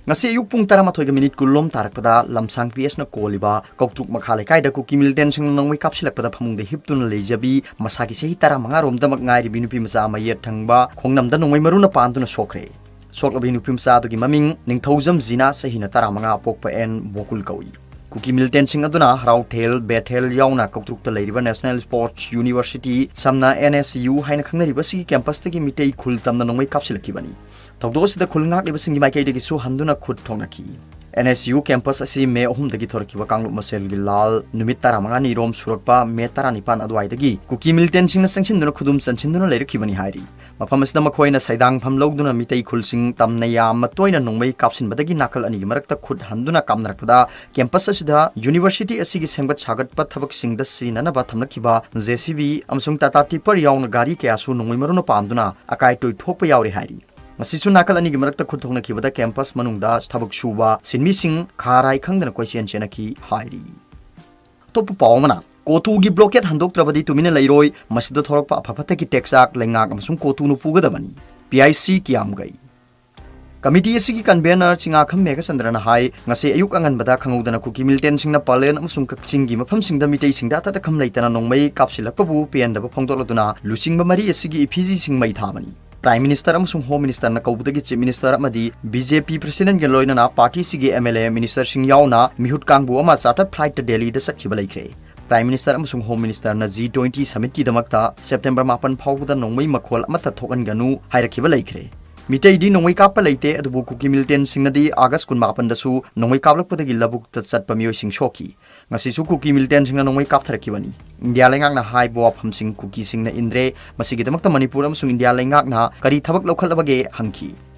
ꯉꯁꯤ ꯑꯌꯨꯛ ꯄꯨꯡ ꯇꯔꯥꯃꯥꯊꯣꯏꯒ ꯃꯤꯅꯤꯠ ꯀꯨꯟ ꯂꯣꯝ ꯇꯥꯔꯛꯄꯗ ꯂꯝꯁꯥꯡ ꯄꯤ ꯑꯦꯁꯅ ꯀꯣꯜꯂꯤꯕ ꯀꯧꯇ꯭ꯔꯨꯛ ꯃꯈꯥ ꯂꯩꯀꯥꯏꯗ ꯀꯨꯀꯤ ꯃꯤꯂꯤꯇꯦꯟꯁꯤꯡꯅ ꯅꯣꯡꯃꯩ ꯀꯥꯞꯁꯤꯜꯂꯛꯄꯗ ꯐꯃꯨꯡꯗ ꯍꯤꯞꯇꯨꯅ ꯂꯩꯖꯕꯤ, ꯃꯁꯥꯒꯤ ꯆꯍꯤ ꯇꯔꯥꯃꯉꯥ ꯔꯣꯝꯗꯃꯛ ꯉꯥꯏꯔꯤꯕꯤ ꯅꯨꯄꯤ ꯃꯆꯥ ꯑꯃ ꯌꯦꯠ ꯊꯪꯕ ꯈꯣꯡꯅꯝꯗ ꯅꯣꯡꯃꯩ ꯃꯔꯨꯅ ꯄꯥꯟꯗꯨꯅ ꯁꯣꯛꯈ꯭ꯔꯦ꯫ ꯁꯣꯛꯂꯕꯤ ꯅꯨꯄꯤ ꯃꯆꯥ ꯑꯗꯨꯒꯤ ꯃꯃꯤꯡ ꯅꯤꯡꯊꯧꯖꯝ ꯖꯤꯅꯥ, ꯆꯍꯤꯅ ꯇꯔꯥꯃꯉꯥ, ꯑꯄꯣꯛꯄ ꯑꯦꯟ ꯕꯣꯀꯨꯜ ꯀꯧꯏ꯫ ꯀꯨꯀꯤ ꯃꯤꯂꯤꯇꯦꯟꯁꯤꯡ ꯑꯗꯨꯅ ꯍꯔꯥꯎꯊꯦꯜ, ꯕꯦꯊꯦꯜ ꯌꯥꯎꯅ ꯀꯧꯇ꯭ꯔꯨꯛꯇ ꯂꯩꯔꯤꯕ ꯅꯦꯁꯅꯦꯜ ꯁ꯭ꯄꯣꯔꯠꯁ ꯌꯨꯅꯤꯚꯔꯁꯤꯇꯤ, ꯁꯝꯅ ꯑꯦꯟ ꯑꯦꯁ ꯌꯨ ꯍꯥꯏꯅ ꯈꯪꯅꯔꯤꯕ ꯑꯁꯤꯒꯤ ꯀꯦꯝꯄꯁꯇꯒꯤ ꯃꯤꯇꯩ ꯈꯨꯜ ꯇꯝꯅ ꯅꯣꯡꯃꯩ ꯀꯥꯞꯁꯤꯜꯂꯛꯈꯤꯕꯅꯤ꯫ ꯊꯧꯗꯣꯛ ꯑꯁꯤꯗ ꯈꯨꯜ ꯉꯥꯛꯂꯤꯕꯁꯤꯡꯒꯤ ꯃꯥꯏꯀꯩꯗꯒꯤꯁꯨ ꯍꯟꯗꯨꯅ ꯈꯨꯠ ꯊꯣꯛꯅꯈꯤ꯫ ꯑꯦꯟ ꯑꯦꯁ ꯌꯨ ꯀꯦꯝꯄꯁ ꯑꯁꯤ ꯃꯦ ꯑꯍꯨꯝꯗꯒꯤ ꯊꯣꯔꯛꯈꯤꯕ ꯀꯥꯡꯂꯨꯞ ꯃꯁꯦꯜꯒꯤ ꯂꯥꯜ ꯅꯨꯃꯤꯠ ꯇꯔꯥꯃꯉꯥꯅꯤꯔꯣꯝ ꯁꯨꯔꯛꯄ ꯃꯦ ꯇꯔꯥꯅꯤꯄꯥꯟ ꯑꯗꯨꯋꯥꯏꯗꯒꯤ ꯀꯨꯀꯤ ꯃꯤꯂꯤꯇꯦꯟꯁꯤꯡꯅ ꯆꯪꯁꯤꯟꯗꯨꯅ ꯈꯨꯗꯨꯝ ꯆꯟꯁꯤꯟꯗꯨꯅ ꯂꯩꯔꯛꯈꯤꯕꯅꯤ ꯍꯥꯏꯔꯤ꯫ ꯃꯐꯝ ꯑꯁꯤꯗ ꯃꯈꯣꯏꯅ ꯁꯩꯗꯥꯡꯐꯝ ꯂꯧꯗꯨꯅ ꯃꯤꯇꯩ ꯈꯨꯜꯁꯤꯡ ꯇꯝꯅ ꯌꯥꯝꯅ ꯇꯣꯏꯅ ꯅꯣꯡꯃꯩ ꯀꯥꯞꯁꯤꯟꯕꯗꯒꯤ ꯅꯥꯀꯜ ꯑꯅꯤꯒꯤ ꯃꯔꯛꯇ ꯈꯨꯠ ꯍꯟꯗꯨꯅ ꯀꯥꯞꯅꯔꯛꯄꯗ, ꯀꯦꯝꯄꯁ ꯑꯁꯤꯗ ꯌꯨꯅꯤꯚꯔꯁꯤꯇꯤ ꯑꯁꯤꯒꯤ ꯁꯦꯝꯒꯠ ꯁꯥꯒꯠꯄ ꯊꯕꯛꯁꯤꯡꯗ ꯁꯤꯖꯤꯟꯅꯅꯕ ꯊꯝꯂꯛꯈꯤꯕ ꯖꯦ ꯁꯤ ꯕꯤ ꯑꯃꯁꯨꯡ ꯇꯥꯇꯥ ꯇꯤꯄꯔ ꯌꯥꯎꯅ ꯒꯥꯔꯤ ꯀꯌꯥꯁꯨ ꯅꯣꯡꯃꯩ ꯃꯔꯨꯅ ꯄꯥꯟꯗꯨꯅ ꯑꯀꯥꯏ ꯇꯣꯏ ꯊꯣꯛꯄ ꯌꯥꯎꯔꯦ ꯍꯥꯏꯔꯤ꯫ ꯃꯁꯤꯁꯨ ꯅꯥꯀꯜ ꯑꯅꯤꯒꯤ ꯃꯔꯛꯇ ꯈꯨꯠ ꯊꯣꯛꯅꯈꯤꯕꯗ ꯀꯦꯝꯄꯁ ꯃꯅꯨꯡꯗ ꯊꯕꯛ ꯁꯨꯕ ꯁꯤꯟꯃꯤꯁꯤꯡ ꯈꯥꯔꯥꯏ ꯈꯪꯗꯅ ꯀꯣꯏꯆꯦꯟ ꯆꯦꯟꯅꯈꯤ ꯍꯥꯏꯔꯤ꯫ ꯑꯇꯣꯞꯄ ꯄꯥꯎ ꯑꯃꯅ, ꯀꯣꯇꯨꯒꯤ ꯕ꯭ꯂꯣꯀꯦꯠ ꯍꯟꯗꯣꯛꯇ꯭ꯔꯕꯗꯤ ꯇꯨꯃꯤꯟꯅ ꯂꯩꯔꯣꯏ, ꯃꯁꯤꯗ ꯊꯣꯔꯛꯄ ꯑꯐ ꯐꯠꯇꯒꯤ ꯇꯦꯛꯆꯥꯛ ꯂꯩꯉꯥꯛ ꯑꯃꯁꯨꯡ ꯀꯣꯇꯨꯅ ꯄꯨꯒꯗꯕꯅꯤ꯫ P I C ꯀꯤꯌꯥꯝꯒꯩ꯫ ꯀꯃꯤꯇꯤ ꯑꯁꯤꯒꯤ ꯀꯟꯚꯦꯅꯔ ꯆꯤꯉꯥꯈꯝ ꯃꯦꯘꯆꯟꯗ꯭ꯔꯅ ꯍꯥꯏ, ꯉꯁꯤ ꯑꯌꯨꯛ ꯑꯉꯟꯕꯗ ꯈꯪꯍꯧꯗꯅ ꯀꯨꯀꯤ ꯃꯤꯂꯤꯇꯦꯟꯁꯤꯡꯅ ꯄꯥꯂꯦꯟ ꯑꯃꯁꯨꯡ ꯀꯛꯆꯤꯡꯒꯤ ꯃꯐꯝꯁꯤꯡꯗ ꯃꯤꯇꯩꯁꯤꯡꯗ ꯑꯇꯠ ꯑꯈꯝ ꯂꯩꯇꯅ ꯅꯣꯡꯃꯩ ꯀꯥꯞꯁꯤꯜꯂꯛꯄꯕꯨ ꯄꯦꯟꯗꯕ ꯐꯣꯡꯗꯣꯛꯂꯗꯨꯅ ꯂꯨꯆꯤꯡꯕ ꯃꯔꯤ ꯑꯁꯤꯒꯤ ꯏꯐꯤꯖꯤꯁꯤꯡ ꯃꯩ ꯊꯥꯕꯅꯤ꯫ ꯄ꯭ꯔꯥꯏꯝ ꯃꯤꯅꯤꯁꯇꯔ ꯑꯃꯁꯨꯡ ꯍꯣꯝ ꯃꯤꯅꯤꯁꯇꯔꯅ ꯀꯧꯕꯗꯒꯤ ꯆꯤꯐ ꯃꯤꯅꯤꯁꯇꯔ ꯑꯃꯗꯤ ꯕꯤ ꯖꯦ ꯄꯤ ꯄ꯭ꯔꯁꯤꯗꯦꯟꯠꯒ ꯂꯣꯏꯅꯅ ꯄꯥꯔꯇꯤꯁꯤꯒꯤ ꯑꯦꯝ ꯑꯦꯜ ꯑꯦ, ꯃꯤꯅꯤꯁꯇꯔꯁꯤꯡ ꯌꯥꯎꯅ ꯃꯤꯍꯨꯠ ꯀꯥꯡꯕꯨ ꯑꯃ ꯆꯥꯔꯇꯔ ꯐ꯭ꯂꯥꯏꯠꯇ ꯗꯦꯜꯂꯤꯗ ꯆꯠꯈꯤꯕ ꯂꯩꯈ꯭ꯔꯦ꯫ ꯄ꯭ꯔꯥꯏꯝ ꯃꯤꯅꯤꯁꯇꯔ ꯑꯃꯁꯨꯡ ꯍꯣꯝ ꯃꯤꯅꯤꯁꯇꯔꯅ ꯖꯤ ꯇ꯭ꯋꯦꯟꯇꯤ ꯁꯃꯤꯠꯀꯤꯗꯃꯛꯇ ꯁꯦꯞꯇꯦꯝꯕꯔ ꯃꯥꯄꯟ ꯐꯥꯎꯕꯗ ꯅꯣꯡꯃꯩ ꯃꯈꯣꯜ ꯑꯃꯠꯇ ꯊꯣꯛꯍꯟꯒꯅꯨ ꯍꯥꯏꯔꯛꯈꯤꯕ ꯂꯩꯈ꯭ꯔꯦ꯫ ꯃꯤꯇꯩꯗꯤ ꯅꯣꯡꯃꯩ ꯀꯥꯞꯄ ꯂꯩꯇꯦ, ꯑꯗꯨꯕꯨ ꯀꯨꯀꯤ ꯃꯤꯂꯤꯇꯦꯟꯁꯤꯡꯅꯗꯤ ꯑꯥꯒꯁ ꯀꯨꯟꯃꯥꯄꯟꯗꯁꯨ ꯅꯣꯡꯃꯩ ꯀꯥꯞꯂꯛꯄꯗꯒꯤ ꯂꯧꯕꯨꯛꯇ ꯆꯠꯄ ꯃꯤꯑꯣꯏꯁꯤꯡ ꯁꯣꯛꯈꯤ꯫ ꯉꯁꯤꯁꯨ ꯀꯨꯀꯤ ꯃꯤꯂꯤꯇꯦꯟꯁꯤꯡꯅ ꯅꯣꯡꯃꯩ ꯀꯥꯞꯊꯔꯛꯈꯤꯕꯅꯤ꯫ ꯏꯟꯗꯤꯌꯥ ꯂꯩꯉꯥꯛꯅ ꯍꯥꯏꯕ ꯋꯥꯐꯝꯁꯤꯡ ꯀꯨꯀꯤꯁꯤꯡꯅ ꯏꯟꯗ꯭ꯔꯦ꯫ ꯃꯁꯤꯒꯤꯗꯃꯛꯇ ꯃꯅꯤꯄꯨꯔ ꯑꯃꯁꯨꯡ ꯏꯟꯗꯤꯌꯥ ꯂꯩꯉꯥꯛꯅ ꯀꯔꯤ ꯊꯕꯛ ꯂꯧꯈꯠꯂꯕꯒꯦ ꯍꯪꯈꯤ꯫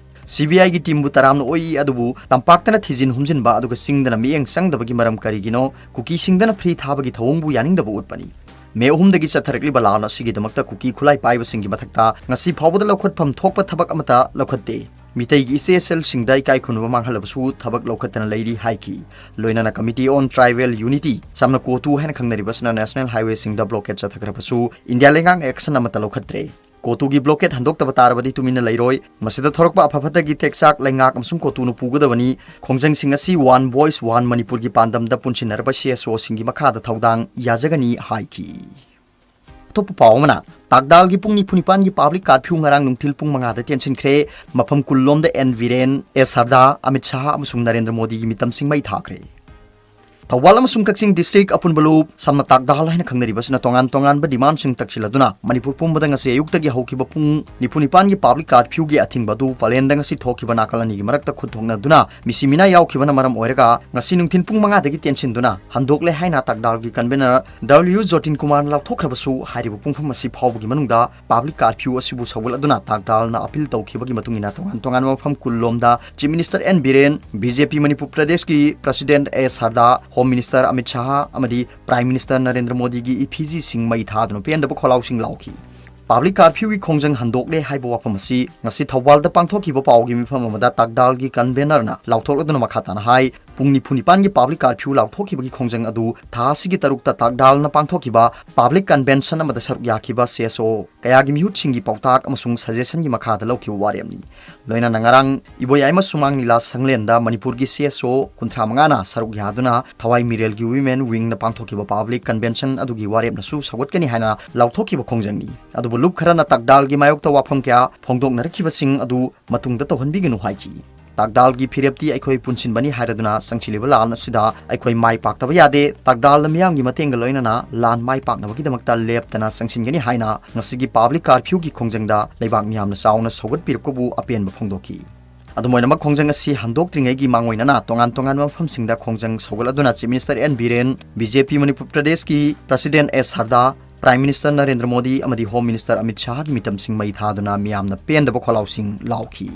ꯁꯤ ꯕꯤ ꯑꯥꯏꯒꯤ ꯇꯤꯝꯕꯨ ꯇꯔꯥꯝꯅ ꯑꯣꯛꯏ, ꯑꯗꯨꯕꯨ ꯇꯝꯄꯥꯛꯇꯅ ꯊꯤꯖꯤꯟ ꯍꯨꯝꯖꯤꯟꯕ ꯑꯗꯨꯒ ꯆꯤꯡꯗꯅ ꯃꯤꯠꯌꯦꯡ ꯆꯪꯗꯕꯒꯤ ꯃꯔꯝ ꯀꯔꯤꯒꯤꯅꯣ? ꯀꯨꯀꯤꯁꯤꯡꯗꯅ ꯐ꯭ꯔꯤ ꯊꯥꯕꯒꯤ ꯊꯧꯑꯣꯡꯕꯨ ꯌꯥꯅꯤꯡꯗꯕ ꯎꯠꯄꯅꯤ꯫ ꯃꯦ ꯑꯍꯨꯝꯗꯒꯤ ꯆꯠꯊꯔꯛꯂꯤꯕ ꯂꯥꯟ ꯑꯁꯤꯒꯤꯗꯃꯛꯇ ꯀꯨꯀꯤ ꯈꯨꯠꯂꯥꯏ ꯄꯥꯏꯕꯁꯤꯡꯒꯤ ꯃꯊꯛꯇ ꯉꯁꯤ ꯐꯥꯎꯕꯗ ꯂꯧꯈꯠꯐꯝ ꯊꯣꯛꯄ ꯊꯕꯛ ꯑꯃꯠꯇ ꯂꯧꯈꯠꯇꯦ꯫ ꯃꯤꯇꯩꯒꯤ ꯏꯆꯦ ꯏꯆꯜꯁꯤꯡꯗ ꯏꯀꯥꯏ ꯈꯨꯝꯅꯕ ꯃꯥꯡꯍꯜꯂꯕꯁꯨ ꯊꯕꯛ ꯂꯧꯈꯠꯇꯅ ꯂꯩꯔꯤ ꯍꯥꯏꯈꯤ꯫ ꯂꯣꯏꯅꯅ Committee on Tribal Unity, ꯁꯝꯅ ꯀꯣꯇꯨ ꯍꯥꯏꯅ ꯈꯪꯅꯔꯤꯕꯁꯤꯅ ꯅꯦꯁꯅꯦꯜ ꯍꯥꯏꯋꯦꯁꯤꯡꯗ ꯕ꯭ꯂꯣꯀꯦꯠ ꯆꯠꯊꯈ꯭ꯔꯕꯁꯨ ꯏꯟꯗꯤꯌꯥ ꯂꯩꯉꯥꯛꯅ ꯑꯦꯛꯁꯟ ꯑꯃꯠꯇ ꯂꯧꯈꯠꯇ꯭ꯔꯦ꯫ ꯀꯣꯇꯨꯒꯤ ꯕ꯭ꯂꯣꯀꯦꯠ ꯍꯟꯗꯣꯛꯇꯕ ꯇꯥꯔꯕꯗꯤ ꯇꯨꯃꯤꯟꯅ ꯂꯩꯔꯣꯏ꯫ ꯃꯁꯤꯗ ꯊꯣꯔꯛꯄ ꯑꯐ ꯐꯠꯇꯒꯤ ꯇꯦꯛꯆꯥꯛ ꯂꯩꯉꯥꯛ ꯑꯃꯁꯨꯡ ꯀꯣꯇꯨꯅ ꯄꯨꯒꯗꯕꯅꯤ꯫ ꯈꯣꯡꯖꯪꯁꯤꯡ ꯑꯁꯤ One Voice, One ꯃꯅꯤꯄꯨꯔꯒꯤ ꯄꯥꯟꯗꯝꯗ ꯄꯨꯟꯁꯤꯟꯅꯔꯕ ꯁꯤ ꯑꯦꯁ ꯑꯣꯁꯤꯡꯒꯤ ꯃꯈꯥꯗ ꯊꯧꯗꯥꯡ ꯌꯥꯖꯒꯅꯤ ꯍꯥꯏꯈꯤ꯫ ꯑꯇꯣꯞꯄ ꯄꯥꯎ ꯑꯃꯅ, ꯇꯥꯛꯗꯥꯜꯒꯤ ꯄꯨꯡ ꯅꯤꯐꯨ ꯅꯤꯄꯥꯟꯒꯤ ꯄꯥꯕ꯭ꯂꯤꯛ ꯀꯥꯔꯐ꯭ꯌꯨ ꯉꯔꯥꯡ ꯅꯨꯡꯊꯤꯜ ꯄꯨꯡ ꯃꯉꯥꯗ ꯇꯦꯟꯁꯤꯟꯈ꯭ꯔꯦ꯫ ꯃꯐꯝ ꯀꯨꯜꯂꯣꯝꯗ ꯑꯦꯟ ꯕꯤꯔꯦꯟ, ꯑꯦꯁ ꯁꯔꯗꯥ, ꯑꯃꯤꯠ ꯁꯥꯍ ꯑꯃꯁꯨꯡ ꯅꯔꯦꯟꯗ꯭ꯔ ꯃꯣꯗꯤꯒꯤ ꯃꯤꯇꯝꯁꯤꯡ ꯃꯩ ꯊꯥꯈ꯭ꯔꯦ꯫ ꯊꯧꯕꯥꯜ ꯑꯃꯁꯨꯡ ꯀꯛꯆꯤꯡ district ꯑꯄꯨꯟꯕ ꯂꯨꯞ, ꯁꯝꯅ ꯇꯥꯛꯗꯥꯜ ꯍꯥꯏꯅ ꯈꯪꯅꯔꯤꯕꯁꯤꯅ, ꯇꯣꯉꯥꯟ ꯇꯣꯉꯥꯟꯕ demand ꯁꯤꯡ ꯇꯛꯁꯤꯜꯂꯗꯨꯅ ꯃꯅꯤꯄꯨꯔ ꯄꯨꯝꯕꯗ ꯉꯁꯤ ꯑꯌꯨꯛꯇꯒꯤ ꯍꯧꯈꯤꯕ ꯄꯨꯡ ꯅꯤꯐꯨ ꯅꯤꯄꯥꯟꯒꯤ public curfew ꯒꯤ ꯑꯊꯤꯡꯕ ꯑꯗꯨ ꯄꯥꯂꯦꯟꯗ ꯉꯁꯤ ꯊꯣꯛꯈꯤꯕ ꯅꯥꯀꯜ ꯑꯅꯤꯒꯤ ꯃꯔꯛꯇ ꯈꯨꯠ ꯊꯣꯛꯅꯗꯨꯅ ꯃꯤꯁꯤ ꯃꯤꯅꯥ ꯌꯥꯎꯈꯤꯕꯅ ꯃꯔꯝ ꯑꯣꯏꯔꯒ ꯉꯁꯤ ꯅꯨꯡꯊꯤꯜ ꯄꯨꯡ ꯃꯉꯥꯗꯒꯤ ꯇꯦꯟꯁꯤꯟꯗꯨꯅ ꯍꯟꯗꯣꯛꯂꯦ ꯍꯥꯏꯅ ꯇꯥꯛꯗꯥꯜꯒꯤ convener W ꯖꯣꯇꯤꯟ ꯀꯨꯃꯥꯔꯅ ꯂꯥꯎꯊꯣꯛꯈ꯭ꯔꯕꯁꯨ, ꯍꯥꯏꯔꯤꯕ ꯄꯨꯡꯐꯝ ꯑꯁꯤ ꯐꯥꯎꯕꯒꯤ ꯃꯅꯨꯡꯗ public curfew ꯑꯁꯤꯕꯨ ꯁꯧꯒꯠꯂꯗꯨꯅ ꯇꯥꯛꯗꯥꯜꯅ appeal ꯇꯧꯈꯤꯕꯒꯤ ꯃꯇꯨꯡ ꯏꯟꯅ ꯇꯣꯉꯥꯟ ꯇꯣꯉꯥꯟꯕ ꯃꯐꯝ ꯀꯨꯟ ꯂꯣꯝꯗ Chief Minister N Biren, B J P Manipur ꯄ꯭ꯔꯗꯦꯁꯀꯤ President A ꯁꯔꯗꯥ, Home Minister Amit Shah ꯑꯃꯗꯤ Prime Minister ꯅꯔꯦꯟꯗ꯭ꯔ ꯃꯣꯗꯤꯒꯤ effigy ꯁꯤꯡ ꯃꯩ ꯊꯥꯗꯨꯅ ꯄꯦꯟꯗꯕ ꯈꯣꯜꯂꯥꯎꯁꯤꯡ ꯂꯥꯎꯈꯤ꯫ Public curfew ꯒꯤ ꯈꯣꯡꯖꯪ ꯍꯟꯗꯣꯛꯂꯦ ꯍꯥꯏꯕ ꯋꯥꯐꯝ ꯑꯁꯤ ꯉꯁꯤ ꯊꯧꯕꯥꯜꯗ ꯄꯥꯡꯊꯣꯛꯈꯤꯕ ꯄꯥꯎꯒꯤ ꯃꯤꯐꯝ ꯑꯃꯗ ꯇꯥꯛꯗꯥꯜꯒꯤ convener ꯅ ꯂꯥꯎꯊꯣꯛꯂꯗꯨꯅ ꯃꯈꯥ ꯇꯥꯅ ꯍꯥꯏ, ꯄꯨꯡ ꯅꯤꯐꯨ ꯅꯤꯄꯥꯟꯒꯤ public curfew ꯂꯥꯎꯊꯣꯛꯈꯤꯕꯒꯤ ꯈꯣꯡꯖꯪ ꯑꯗꯨ ꯊꯥ ꯑꯁꯤꯒꯤ ꯇꯔꯨꯛꯇ ꯇꯥꯛꯗꯥꯜꯅ ꯄꯥꯡꯊꯣꯛꯈꯤꯕ public convention ꯑꯃꯗ ꯁꯔꯨꯛ ꯌꯥꯈꯤꯕ C S O ꯀꯌꯥꯒꯤ ꯃꯤꯍꯨꯠꯁꯤꯡꯒꯤ ꯄꯥꯎꯇꯥꯛ ꯑꯃꯁꯨꯡ suggestion ꯒꯤ ꯃꯈꯥꯗ ꯂꯧꯈꯤꯕ ꯋꯥꯔꯦꯞꯅꯤ꯫ ꯂꯣꯏꯅꯅ ꯉꯔꯥꯡ ꯏꯕꯣꯌꯥꯏꯃ ꯁꯨꯃꯥꯡ ꯂꯤꯂꯥ ꯁꯪꯂꯦꯟꯗ ꯃꯅꯤꯄꯨꯔꯒꯤ C S O ꯀꯨꯟꯊ꯭ꯔꯥ ꯃꯉꯥꯅ ꯁꯔꯨꯛ ꯌꯥꯗꯨꯅ ꯊꯋꯥꯏ ꯃꯤꯔꯦꯜꯒꯤ Women Wing ꯅ ꯄꯥꯡꯊꯣꯛꯈꯤꯕ public convention ꯑꯗꯨꯒꯤ ꯋꯥꯔꯦꯞꯅꯁꯨ ꯁꯧꯒꯠꯀꯅꯤ ꯍꯥꯏꯅ ꯂꯥꯎꯊꯣꯛꯈꯤꯕ ꯈꯣꯡꯖꯪꯅꯤ꯫ ꯑꯗꯨꯕꯨ ꯂꯨꯞ ꯈꯔꯅ ꯇꯥꯛꯗꯥꯜꯒꯤ ꯃꯥꯌꯣꯛꯇ ꯋꯥꯐꯝ ꯀꯌꯥ ꯐꯣꯡꯗꯣꯛꯅꯔꯛꯈꯤꯕꯁꯤꯡ ꯑꯗꯨ ꯃꯇꯨꯡꯗ ꯇꯧꯍꯟꯕꯤꯒꯅꯨ ꯍꯥꯏꯈꯤ꯫ ꯇꯥꯛꯗꯥꯜꯒꯤ ꯐꯤꯔꯦꯞꯇꯤ ꯑꯩꯈꯣꯏ ꯄꯨꯟꯁꯤꯟꯕꯅꯤ ꯍꯥꯏꯔꯗꯨꯅ ꯆꯪꯁꯤꯜꯂꯤꯕ ꯂꯥꯟ ꯑꯁꯤꯗ ꯑꯩꯈꯣꯏ ꯃꯥꯏ ꯄꯥꯛꯇꯕ ꯌꯥꯗꯦ꯫ ꯇꯥꯛꯗꯥꯜꯅ ꯃꯤꯌꯥꯝꯒꯤ ꯃꯇꯦꯡꯒ ꯂꯣꯏꯅꯅ ꯂꯥꯟ ꯃꯥꯏ ꯄꯥꯛꯅꯕꯒꯤꯗꯃꯛꯇ ꯂꯦꯞꯇꯅ ꯆꯪꯁꯤꯟꯒꯅꯤ ꯍꯥꯏꯅ ꯉꯁꯤꯒꯤ public curfew ꯒꯤ ꯈꯣꯡꯖꯪꯗ ꯂꯩꯕꯥꯛ ꯃꯤꯌꯥꯝꯅ ꯆꯥꯎꯅ ꯁꯧꯒꯠꯄꯤꯔꯛꯄꯕꯨ ꯑꯄꯦꯟꯕ ꯐꯣꯡꯗꯣꯛꯈꯤ꯫ ꯑꯗꯨꯝ ꯑꯣꯏꯅꯃꯛ, ꯈꯣꯡꯖꯪ ꯑꯁꯤ ꯍꯟꯗꯣꯛꯇ꯭ꯔꯤꯉꯩꯒꯤ ꯃꯥꯡꯑꯣꯏꯅꯅ ꯇꯣꯉꯥꯟ ꯇꯣꯉꯥꯟꯕ ꯃꯐꯝꯁꯤꯡꯗ ꯈꯣꯡꯖꯪ ꯁꯧꯒꯠꯂꯗꯨꯅ Chief Minister N Biren, B J P Manipur ꯄ꯭ꯔꯗꯦꯁꯀꯤ President A ꯁꯔꯗꯥ, Prime Minister Narendra Modi ꯑꯃꯗꯤ Home Minister ꯑꯃꯤꯠ ꯁꯥꯍꯒꯤ ꯃꯤꯇꯝꯁꯤꯡ ꯃꯩ ꯊꯥꯗꯨꯅ ꯃꯤꯌꯥꯝꯅ ꯄꯦꯟꯗꯕ ꯈꯣꯜꯂꯥꯎꯁꯤꯡ ꯂꯥꯎꯈꯤ꯫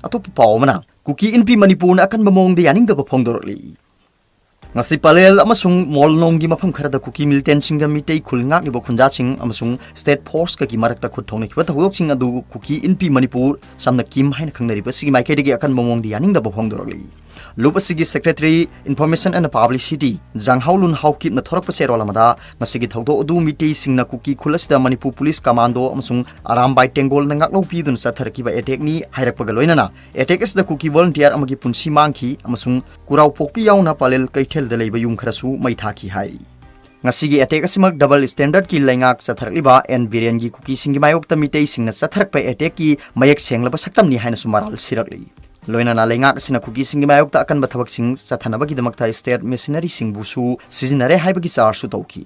ꯑꯇꯣꯞꯄ ꯄꯥꯎ ꯑꯃꯅ, ꯀꯨꯀꯤ ꯏꯟꯄꯤ ꯃꯅꯤꯄꯨꯔꯅ ꯑꯀꯟꯕ ꯃꯑꯣꯡꯗ ꯌꯥꯅꯤꯡꯗꯕ ꯐꯣꯡꯗꯣꯔꯛꯂꯤ꯫ ꯉꯁꯤ ꯄꯂꯦꯜ ꯑꯃꯁꯨꯡ ꯃꯣꯜꯅꯣꯡꯒꯤ ꯃꯐꯝ ꯈꯔꯗ ꯀꯨꯀꯤ militant ꯁꯤꯡꯒ ꯃꯤꯇꯩ ꯈꯨꯜ ꯉꯥꯛꯂꯤꯕ ꯈꯨꯟꯖꯥꯁꯤꯡ ꯑꯃꯁꯨꯡ state force ꯀꯒꯤ ꯃꯔꯛꯇ ꯈꯨꯠ ꯊꯣꯛꯅꯈꯤꯕ ꯊꯧꯗꯣꯛꯁꯤꯡ ꯑꯗꯨ ꯀꯨꯀꯤ ꯏꯟꯄꯤ ꯃꯅꯤꯄꯨꯔ, ꯁꯝꯅ ꯀꯤꯝ ꯍꯥꯏꯅ ꯈꯪꯅꯔꯤꯕ ꯑꯁꯤꯒꯤ ꯃꯥꯏꯀꯩꯗꯒꯤ ꯑꯀꯟꯕ ꯃꯑꯣꯡꯗ ꯌꯥꯅꯤꯡꯗꯕ ꯐꯣꯡꯗꯣꯔꯛꯂꯤ꯫ ꯂꯨꯞ ꯑꯁꯤꯒꯤ Secretary Information and Publicity ꯖꯥꯡꯍꯥꯎꯂꯨꯟ ꯍꯥꯎꯀꯤꯞꯅ ꯊꯣꯔꯛꯄ ꯆꯦꯔꯣꯜ ꯑꯃꯗ, ꯉꯁꯤꯒꯤ ꯊꯧꯗꯣꯛ ꯑꯗꯨ ꯃꯤꯇꯩꯁꯤꯡꯅ ꯀꯨꯀꯤ ꯈꯨꯜ ꯑꯁꯤꯗ ꯃꯅꯤꯄꯨꯔ ꯄꯨꯂꯤꯁ ꯀꯃꯥꯟꯗꯣ ꯑꯃꯁꯨꯡ ꯑꯔꯥꯝꯕꯥꯏ ꯇꯦꯡꯒꯣꯜꯅ ꯉꯥꯛꯂꯧ ꯄꯤꯗꯨꯅ ꯆꯠꯊꯔꯛꯈꯤꯕ attack ꯅꯤ ꯍꯥꯏꯔꯛꯄꯒ ꯂꯣꯏꯅꯅ, attack ꯑꯁꯤꯗ ꯀꯨꯀꯤ volunteer ꯑꯃꯒꯤ ꯄꯨꯟꯁꯤ ꯃꯥꯡꯈꯤ ꯑꯃꯁꯨꯡ ꯀꯨꯔꯥꯎꯄꯣꯛꯄꯤ ꯌꯥꯎꯅ ꯄꯂꯦꯜ ꯀꯩꯊꯦꯜꯗ ꯂꯩꯕ ꯌꯨꯝ ꯈꯔꯁꯨ ꯃꯩ ꯊꯥꯈꯤ ꯍꯥꯏꯔꯤ꯫ ꯉꯁꯤꯒꯤ attack ꯑꯁꯤꯃꯛ double standard ꯀꯤ ꯂꯩꯉꯥꯛ ꯆꯠꯊꯔꯛꯂꯤꯕ ꯑꯦꯟ ꯕꯤꯔꯦꯟꯒꯤ ꯀꯨꯀꯤꯁꯤꯡꯒꯤ ꯃꯥꯌꯣꯛꯇ ꯃꯤꯇꯩꯁꯤꯡꯅ ꯆꯠꯊꯔꯛꯄ attack ꯀꯤ ꯃꯌꯦꯛ ꯁꯦꯡꯂꯕ ꯁꯛꯇꯝꯅꯤ ꯍꯥꯏꯅꯁꯨ ꯃꯔꯥꯜ ꯁꯤꯔꯛꯂꯤ꯫ ꯂꯣꯏꯅꯅ ꯂꯩꯉꯥꯛ ꯑꯁꯤꯅ ꯀꯨꯀꯤꯁꯤꯡꯒꯤ ꯃꯥꯌꯣꯛꯇ ꯑꯀꯟꯕ ꯊꯕꯛꯁꯤꯡ ꯆꯠꯊꯅꯕꯒꯤꯗꯃꯛꯇ state machineryꯁꯤꯡꯕꯨꯁꯨ ꯁꯤꯖꯤꯟꯅꯔꯦ ꯍꯥꯏꯕꯒꯤ chargeꯁꯨ ꯇꯧꯈꯤ꯫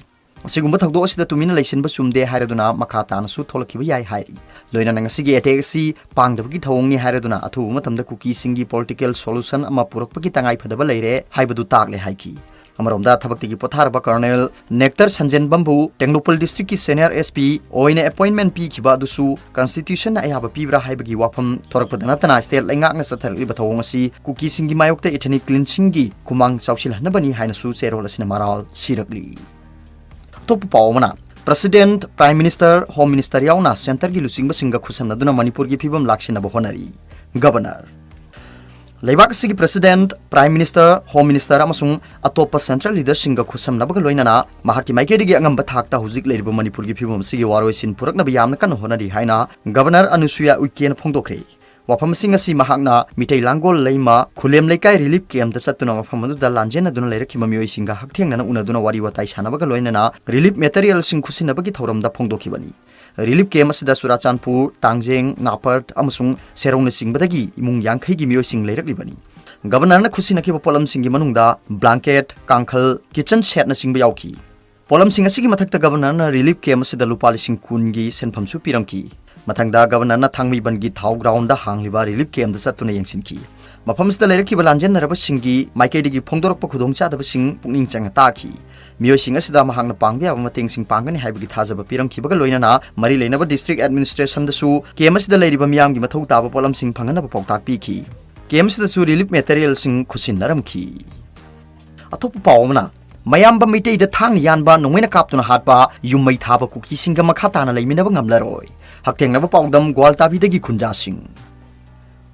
ꯑꯁꯤꯒꯨꯝꯕ ꯊꯧꯗꯣꯛ ꯑꯁꯤꯗ ꯇꯨꯃꯤꯟꯅ ꯂꯩꯁꯤꯟꯕ ꯆꯨꯝꯗꯦ ꯍꯥꯏꯔꯗꯨꯅ ꯃꯈꯥ ꯇꯥꯅꯁꯨ ꯊꯣꯛꯂꯛꯈꯤꯕ ꯌꯥꯏ ꯍꯥꯏꯔꯤ꯫ ꯂꯣꯏꯅꯅ ꯉꯁꯤꯒꯤ attack ꯑꯁꯤ ꯄꯥꯡꯗꯕꯒꯤ ꯊꯧꯑꯣꯡꯅꯤ ꯍꯥꯏꯔꯗꯨꯅ ꯑꯊꯨꯕ ꯃꯇꯝꯗ ꯀꯨꯀꯤꯁꯤꯡꯒꯤ political solution ꯑꯃ ꯄꯨꯔꯛꯄꯒꯤ ꯇꯉꯥꯏ ꯐꯗꯕ ꯂꯩꯔꯦ ꯍꯥꯏꯕꯗꯨ ꯇꯥꯛꯂꯦ ꯍꯥꯏꯈꯤ꯫ ꯑꯃꯔꯣꯝꯗ ꯊꯕꯛꯇꯒꯤ ꯄꯣꯊꯥꯔꯕ Colonel Nectar Sanjenbamꯕꯨ Tengnoupal districtꯀꯤ senior SP ꯑꯣꯏꯅ appointment ꯄꯤꯈꯤꯕ ꯑꯗꯨꯁꯨ constitutionꯅ ꯑꯌꯥꯕ ꯄꯤꯕ꯭ꯔꯥ ꯍꯥꯏꯕꯒꯤ ꯋꯥꯐꯝ ꯊꯣꯔꯛꯄꯗ ꯅꯠꯇꯅ state ꯂꯩꯉꯥꯛꯅ ꯆꯠꯊꯔꯛꯂꯤꯕ ꯊꯧꯑꯣꯡ ꯑꯁꯤ ꯀꯨꯀꯤꯁꯤꯡꯒꯤ ꯃꯥꯌꯣꯛꯇ ethnic cleansingꯒꯤ ꯈꯨꯃꯥꯡ ꯆꯥꯎꯁꯤꯜꯍꯟꯅꯕꯅꯤ ꯍꯥꯏꯅꯁꯨ ꯆꯦꯔꯣꯜ ꯑꯁꯤꯅ ꯃꯔꯥꯜ ꯁꯤꯔꯛꯂꯤ꯫ ꯑꯇꯣꯞꯄ ꯄꯥꯎ ꯑꯃꯅ, President, Prime Minister, Home Minister ꯌꯥꯎꯅ centreꯒꯤ ꯂꯨꯆꯤꯡꯕꯁꯤꯡꯒ ꯈꯨꯠꯁꯝꯅꯗꯨꯅ ꯃꯅꯤꯄꯨꯔꯒꯤ ꯐꯤꯕꯝ ꯂꯥꯛꯁꯤꯟꯅꯕ ꯍꯣꯠꯅꯔꯤ꯫ Governor꯫ ꯂꯩꯕꯥꯛ ꯑꯁꯤꯒꯤ President, Prime Minister, Home Minister ꯑꯃꯁꯨꯡ ꯑꯇꯣꯞꯄ central leaderꯁꯤꯡꯒ ꯈꯨꯠꯁꯝꯅꯕꯒ ꯂꯣꯏꯅꯅ ꯃꯍꯥꯛꯀꯤ ꯃꯥꯏꯀꯩꯗꯒꯤ ꯑꯉꯝꯕ ꯊꯥꯛꯇ ꯍꯧꯖꯤꯛ ꯂꯩꯔꯤꯕ ꯃꯅꯤꯄꯨꯔꯒꯤ ꯐꯤꯕꯝ ꯑꯁꯤꯒꯤ ꯋꯥꯔꯣꯏꯁꯤꯟ ꯄꯨꯔꯛꯅꯕ ꯌꯥꯝꯅ ꯀꯟꯅ ꯍꯣꯠꯅꯔꯤ ꯍꯥꯏꯅ Governor ꯑꯅꯨꯁꯨꯌꯥ ꯎꯏꯀꯦꯅ ꯐꯣꯡꯗꯣꯛꯈ꯭ꯔꯦ꯫ ꯋꯥꯐꯝꯁꯤꯡ ꯑꯁꯤ ꯃꯍꯥꯛꯅ ꯃꯤꯇꯩ ꯂꯥꯡꯒꯣꯜ ꯂꯩꯃ ꯈꯨꯂꯦꯝ ꯂꯩꯀꯥꯏ relief campꯇ ꯆꯠꯇꯨꯅ ꯃꯐꯝ ꯑꯗꯨꯗ ꯂꯥꯟꯖꯦꯟꯅꯗꯨꯅ ꯂꯩꯔꯛꯈꯤꯕ ꯃꯤꯑꯣꯏꯁꯤꯡꯒ ꯍꯛꯊꯦꯡꯅꯅ ꯎꯅꯗꯨꯅ ꯋꯥꯔꯤ ꯋꯥꯇꯥꯏ ꯁꯥꯟꯅꯕꯒ ꯂꯣꯏꯅꯅ relief materialꯁꯤꯡ ꯈꯨꯠꯁꯤꯟꯅꯕꯒꯤ ꯊꯧꯔꯝꯗ ꯐꯣꯡꯗꯣꯛꯈꯤꯕꯅꯤ꯫ Relief camp ꯑꯁꯤꯗ ꯆꯨꯔꯥꯆꯥꯟꯄꯨꯔ, ꯇꯥꯡꯖꯦꯡ, ꯅꯥꯄꯔꯠ ꯑꯃꯁꯨꯡ ꯁꯦꯔꯧꯅꯆꯤꯡꯕꯗꯒꯤ ꯏꯃꯨꯡ ꯌꯥꯡꯈꯩꯒꯤ ꯃꯤꯑꯣꯏꯁꯤꯡ ꯂꯩꯔꯛꯂꯤꯕꯅꯤ꯫ Governorꯅ ꯈꯨꯠꯁꯤꯟꯅꯈꯤꯕ ꯄꯣꯠꯂꯝꯁꯤꯡꯒꯤ ꯃꯅꯨꯡꯗ blanket, ꯀꯥꯡꯈꯜ, kitchen setꯅꯆꯤꯡꯕ ꯌꯥꯎꯈꯤ꯫ ꯄꯣꯠꯂꯝꯁꯤꯡ ꯑꯁꯤꯒꯤ ꯃꯊꯛꯇ Governorꯅ relief camp ꯑꯁꯤꯗ ꯂꯨꯄꯥ ꯂꯤꯁꯤꯡ ꯀꯨꯟꯒꯤ ꯁꯦꯟꯐꯝꯁꯨ ꯄꯤꯔꯝꯈꯤ꯫ ꯃꯊꯪꯗ Governorꯅ ꯊꯥꯡꯃꯩꯕꯟꯒꯤ ꯊꯥꯎ groundꯗ ꯍꯥꯡꯂꯤꯕ relief campꯗ ꯆꯠꯇꯨꯅ ꯌꯦꯡꯁꯤꯟꯈꯤ꯫ ꯃꯐꯝ ꯑꯁꯤꯗ ꯂꯩꯔꯛꯈꯤꯕ ꯂꯥꯟꯖꯦꯟꯅꯔꯕꯁꯤꯡꯒꯤ ꯃꯥꯏꯀꯩꯗꯒꯤ ꯐꯣꯡꯗꯣꯔꯛꯄ ꯈꯨꯗꯣꯡꯆꯥꯗꯕꯁꯤꯡ ꯄꯨꯛꯅꯤꯡ ꯆꯪꯅ ꯇꯥꯈꯤ꯫ ꯃꯤꯑꯣꯏꯁꯤꯡ ꯑꯁꯤꯗ ꯃꯍꯥꯛꯅ ꯄꯥꯡꯕ ꯌꯥꯕ ꯃꯇꯦꯡꯁꯤꯡ ꯄꯥꯡꯒꯅꯤ ꯍꯥꯏꯕꯒꯤ ꯊꯥꯖꯕ ꯄꯤꯔꯝꯈꯤꯕꯒ ꯂꯣꯏꯅꯅ ꯃꯔꯤ ꯂꯩꯅꯕ district administrationꯗꯁꯨ camp ꯑꯁꯤꯗ ꯂꯩꯔꯤꯕ ꯃꯤꯌꯥꯝꯒꯤ ꯃꯊꯧ ꯇꯥꯕ ꯄꯣꯠꯂꯝꯁꯤꯡ ꯐꯪꯍꯟꯅꯕ ꯄꯥꯎꯇꯥꯛ ꯄꯤꯈꯤ꯫ Camp ꯑꯁꯤꯗꯁꯨ relief materialꯁꯤꯡ ꯈꯨꯠꯁꯤꯟꯅꯔꯝꯈꯤ꯫ ꯑꯇꯣꯞꯄ ꯄꯥꯎ ꯑꯃꯅ, ꯃꯌꯥꯝꯕ ꯃꯩꯇꯩꯗ ꯊꯥꯡꯅ ꯌꯥꯟꯕ, ꯅꯣꯡꯃꯩꯅ ꯀꯥꯞꯇꯨꯅ ꯍꯥꯠꯄ, ꯌꯨꯝ ꯃꯩ ꯊꯥꯕ ꯀꯨꯀꯤꯁꯤꯡꯒ ꯃꯈꯥ ꯇꯥꯅ ꯂꯩꯃꯤꯟꯅꯕ ꯉꯝꯂꯔꯣꯏ꯫ ꯍꯛꯊꯦꯡꯅꯕ ꯄꯥꯎꯗꯝ, ꯒ꯭ꯋꯥꯜꯇꯥꯕꯤꯗꯒꯤ ꯈꯨꯟꯖꯥꯁꯤꯡ꯫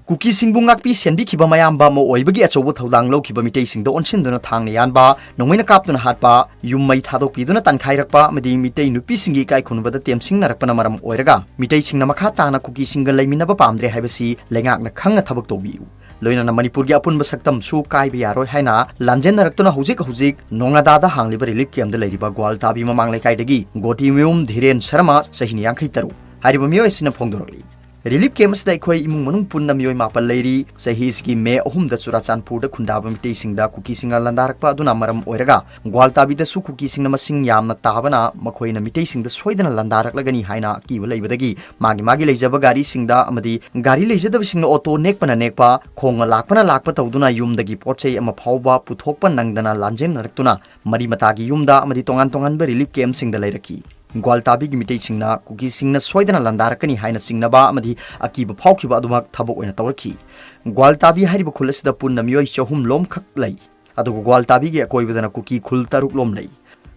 ꯀꯨꯀꯤꯁꯤꯡꯕꯨ ꯉꯥꯛꯄꯤ ꯁꯦꯟꯕꯤꯈꯤꯕ ꯃꯌꯥꯝꯕ ꯑꯃ ꯑꯣꯏꯕꯒꯤ ꯑꯆꯧꯕ ꯊꯧꯗꯥꯡ ꯂꯧꯈꯤꯕ ꯃꯤꯇꯩꯁꯤꯡꯗ ꯑꯣꯟꯁꯤꯟꯗꯨꯅ ꯊꯥꯡꯅ ꯌꯥꯟꯕ, ꯅꯣꯡꯃꯩꯅ ꯀꯥꯞꯇꯨꯅ ꯍꯥꯠꯄ, ꯌꯨꯝ ꯃꯩ ꯊꯥꯗꯣꯛꯄꯤꯗꯨꯅ ꯇꯟꯈꯥꯏꯔꯛꯄ ꯑꯃꯗꯤ ꯃꯤꯇꯩ ꯅꯨꯄꯤꯁꯤꯡꯒꯤ ꯏꯀꯥꯏ ꯈꯨꯝꯅꯕꯗ ꯇꯦꯝꯁꯤꯡꯅꯔꯛꯄꯅ ꯃꯔꯝ ꯑꯣꯏꯔꯒ ꯃꯤꯇꯩꯁꯤꯡꯅ ꯃꯈꯥ ꯇꯥꯅ ꯀꯨꯀꯤꯁꯤꯡꯒ ꯂꯩꯃꯤꯟꯅꯕ ꯄꯥꯝꯗ꯭ꯔꯦ ꯍꯥꯏꯕꯁꯤ ꯂꯩꯉꯥꯛꯅ ꯈꯪꯅ ꯊꯕꯛ ꯇꯧꯕꯤꯌꯨ꯫ ꯂꯣꯏꯅꯅ ꯃꯅꯤꯄꯨꯔꯒꯤ ꯑꯄꯨꯟꯕ ꯁꯛꯇꯝꯁꯨ ꯀꯥꯏꯕ ꯌꯥꯔꯣꯏ ꯍꯥꯏꯅ ꯂꯥꯟꯖꯦꯟꯅꯔꯛꯇꯨꯅ ꯍꯧꯖꯤꯛ ꯍꯧꯖꯤꯛ ꯅꯣꯉꯥꯗꯥꯗ ꯍꯥꯡꯂꯤꯕ relief campꯗ ꯂꯩꯔꯤꯕ ꯒ꯭ꯋꯥꯜꯇꯥꯕꯤ ꯃꯃꯥꯡ ꯂꯩꯀꯥꯏꯗꯒꯤ ꯒꯣꯇꯤꯃꯌꯨꯝ ꯙꯤꯔꯦꯟ ꯁꯔꯃ, ꯆꯍꯤ ꯌꯥꯡꯈꯩ ꯇꯔꯨꯛ ꯍꯥꯏꯔꯤꯕ ꯃꯤꯑꯣꯏ ꯑꯁꯤꯅ ꯐꯣꯡꯗꯣꯔꯛꯂꯤ꯫ ꯔꯤꯂꯤꯐ ꯀꯦꯝꯞ ꯑꯁꯤꯗ ꯑꯩꯈꯣꯏ ꯏꯃꯨꯡ ꯃꯅꯨꯡ ꯄꯨꯟꯅ ꯃꯤꯑꯣꯏ ꯃꯥꯄꯟ ꯂꯩꯔꯤ꯫ ꯆꯍꯤꯁꯤꯒꯤ ꯃꯦ ꯑꯍꯨꯝꯗ ꯆꯨꯔꯥꯆꯥꯟꯄꯨꯔꯗ ꯈꯨꯟꯗꯥꯕ ꯃꯤꯇꯩꯁꯤꯡꯗ ꯀꯨꯀꯤꯁꯤꯡꯅ ꯂꯥꯟꯗꯥꯔꯛꯄ ꯑꯗꯨꯅ ꯃꯔꯝ ꯑꯣꯏꯔꯒ ꯒ꯭ꯋꯥꯜꯇꯥꯕꯤꯗꯁꯨ ꯀꯨꯀꯤꯁꯤꯡꯅ ꯃꯁꯤꯡ ꯌꯥꯝꯅ ꯇꯥꯕꯅ ꯃꯈꯣꯏꯅ ꯃꯤꯇꯩꯁꯤꯡꯗ ꯁꯣꯏꯗꯅ ꯂꯥꯟꯗꯥꯔꯛꯂꯒꯅꯤ ꯍꯥꯏꯅ ꯑꯀꯤꯕ ꯂꯩꯕꯗꯒꯤ ꯃꯥꯒꯤ ꯃꯥꯒꯤ ꯂꯩꯖꯕ ꯒꯥꯔꯤꯁꯤꯡꯗ ꯑꯃꯗꯤ ꯒꯥꯔꯤ ꯂꯩꯖꯗꯕꯁꯤꯡꯅ ꯑꯣꯇꯣ ꯅꯦꯛꯄꯅ ꯅꯦꯛꯄ, ꯈꯣꯡꯅ ꯂꯥꯛꯄꯅ ꯂꯥꯛꯄ ꯇꯧꯗꯨꯅ ꯌꯨꯝꯗꯒꯤ ꯄꯣꯠ ꯆꯩ ꯑꯃ ꯐꯥꯎꯕ ꯄꯨꯊꯣꯛꯄ ꯅꯪꯗꯅ ꯂꯥꯟꯖꯦꯟꯅꯔꯛꯇꯨꯅ ꯃꯔꯤ ꯃꯇꯥꯒꯤ ꯌꯨꯝꯗ ꯑꯃꯗꯤ ꯇꯣꯉꯥꯟ ꯇꯣꯉꯥꯟꯕ ꯔꯤꯂꯤꯐ ꯀꯦꯝꯞꯁꯤꯡꯗ ꯂꯩꯔꯛꯈꯤ꯫ ꯒ꯭ꯋꯥꯜꯇꯥꯕꯤꯒꯤ ꯃꯤꯇꯩꯁꯤꯡꯅ ꯀꯨꯀꯤꯁꯤꯡꯅ ꯁꯣꯏꯗꯅ ꯂꯥꯟꯗꯥꯔꯛꯀꯅꯤ ꯍꯥꯏꯅ ꯆꯤꯡꯅꯕ ꯑꯃꯗꯤ ꯑꯀꯤꯕ ꯐꯥꯎꯈꯤꯕ ꯑꯗꯨꯃꯛ ꯊꯕꯛ ꯑꯣꯏꯅ ꯇꯧꯔꯛꯈꯤ꯫ ꯒ꯭ꯋꯥꯜꯇꯥꯕꯤ ꯍꯥꯏꯔꯤꯕ ꯈꯨꯜ ꯑꯁꯤꯗ ꯄꯨꯟꯅ ꯃꯤꯑꯣꯏ ꯆꯍꯨꯝ ꯂꯣꯝꯈꯛ ꯂꯩ꯫ ꯑꯗꯨꯒ ꯒ꯭ꯋꯥꯜꯇꯥꯕꯤꯒꯤ ꯑꯀꯣꯏꯕꯗꯅ ꯀꯨꯀꯤ ꯈꯨꯜ ꯇꯔꯨꯛ ꯂꯣꯝ ꯂꯩ꯫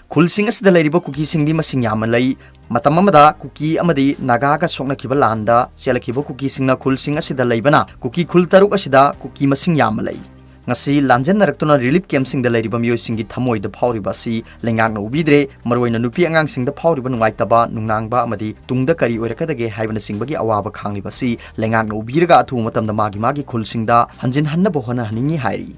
ꯈꯨꯜꯁꯤꯡ ꯑꯁꯤꯗ ꯂꯩꯔꯤꯕ ꯀꯨꯀꯤꯁꯤꯡꯗꯤ ꯃꯁꯤꯡ ꯌꯥꯝꯅ ꯂꯩ꯫ ꯃꯇꯝ ꯑꯃꯗ ꯀꯨꯀꯤ ꯑꯃꯗꯤ ꯅꯥꯒꯥꯒ ꯁꯣꯛꯅꯈꯤꯕ ꯂꯥꯟꯗ ꯆꯦꯜꯂꯛꯈꯤꯕ ꯀꯨꯀꯤꯁꯤꯡꯅ ꯈꯨꯜꯁꯤꯡ ꯑꯁꯤꯗ ꯂꯩꯕꯅ ꯀꯨꯀꯤ ꯈꯨꯜ ꯇꯔꯨꯛ ꯑꯁꯤꯗ ꯀꯨꯀꯤ ꯃꯁꯤꯡ ꯌꯥꯝꯅ ꯂꯩ꯫ ꯉꯁꯤ ꯂꯥꯟꯖꯦꯟꯅꯔꯛꯇꯨꯅ ꯔꯤꯂꯤꯐ ꯀꯦꯝꯞꯁꯤꯡꯗ ꯂꯩꯔꯤꯕ ꯃꯤꯑꯣꯏꯁꯤꯡꯒꯤ ꯊꯃꯣꯏꯗ ꯐꯥꯎꯔꯤꯕ ꯑꯁꯤ ꯂꯩꯉꯥꯛꯅ ꯎꯕꯤꯗ꯭ꯔꯦ꯫ ꯃꯔꯨꯑꯣꯏꯅ ꯅꯨꯄꯤ ꯑꯉꯥꯡꯁꯤꯡꯗ ꯐꯥꯎꯔꯤꯕ ꯅꯨꯡꯉꯥꯏꯇꯕ, ꯅꯨꯡꯅꯥꯡꯕ ꯑꯃꯗꯤ ꯇꯨꯡꯗ ꯀꯔꯤ ꯑꯣꯏꯔꯛꯀꯗꯒꯦ ꯍꯥꯏꯕꯅꯆꯤꯡꯕꯒꯤ ꯑꯋꯥꯕ ꯈꯥꯡꯂꯤꯕ ꯑꯁꯤ ꯂꯩꯉꯥꯛꯅ ꯎꯕꯤꯔꯒ ꯑꯊꯨꯕ ꯃꯇꯝꯗ ꯃꯥꯒꯤ ꯃꯥꯒꯤ ꯈꯨꯜꯁꯤꯡꯗ ꯍꯟꯖꯤꯟꯍꯟꯅꯕ ꯍꯣꯠꯅꯍꯟꯅꯤꯡꯏ ꯍꯥꯏꯔꯤ꯫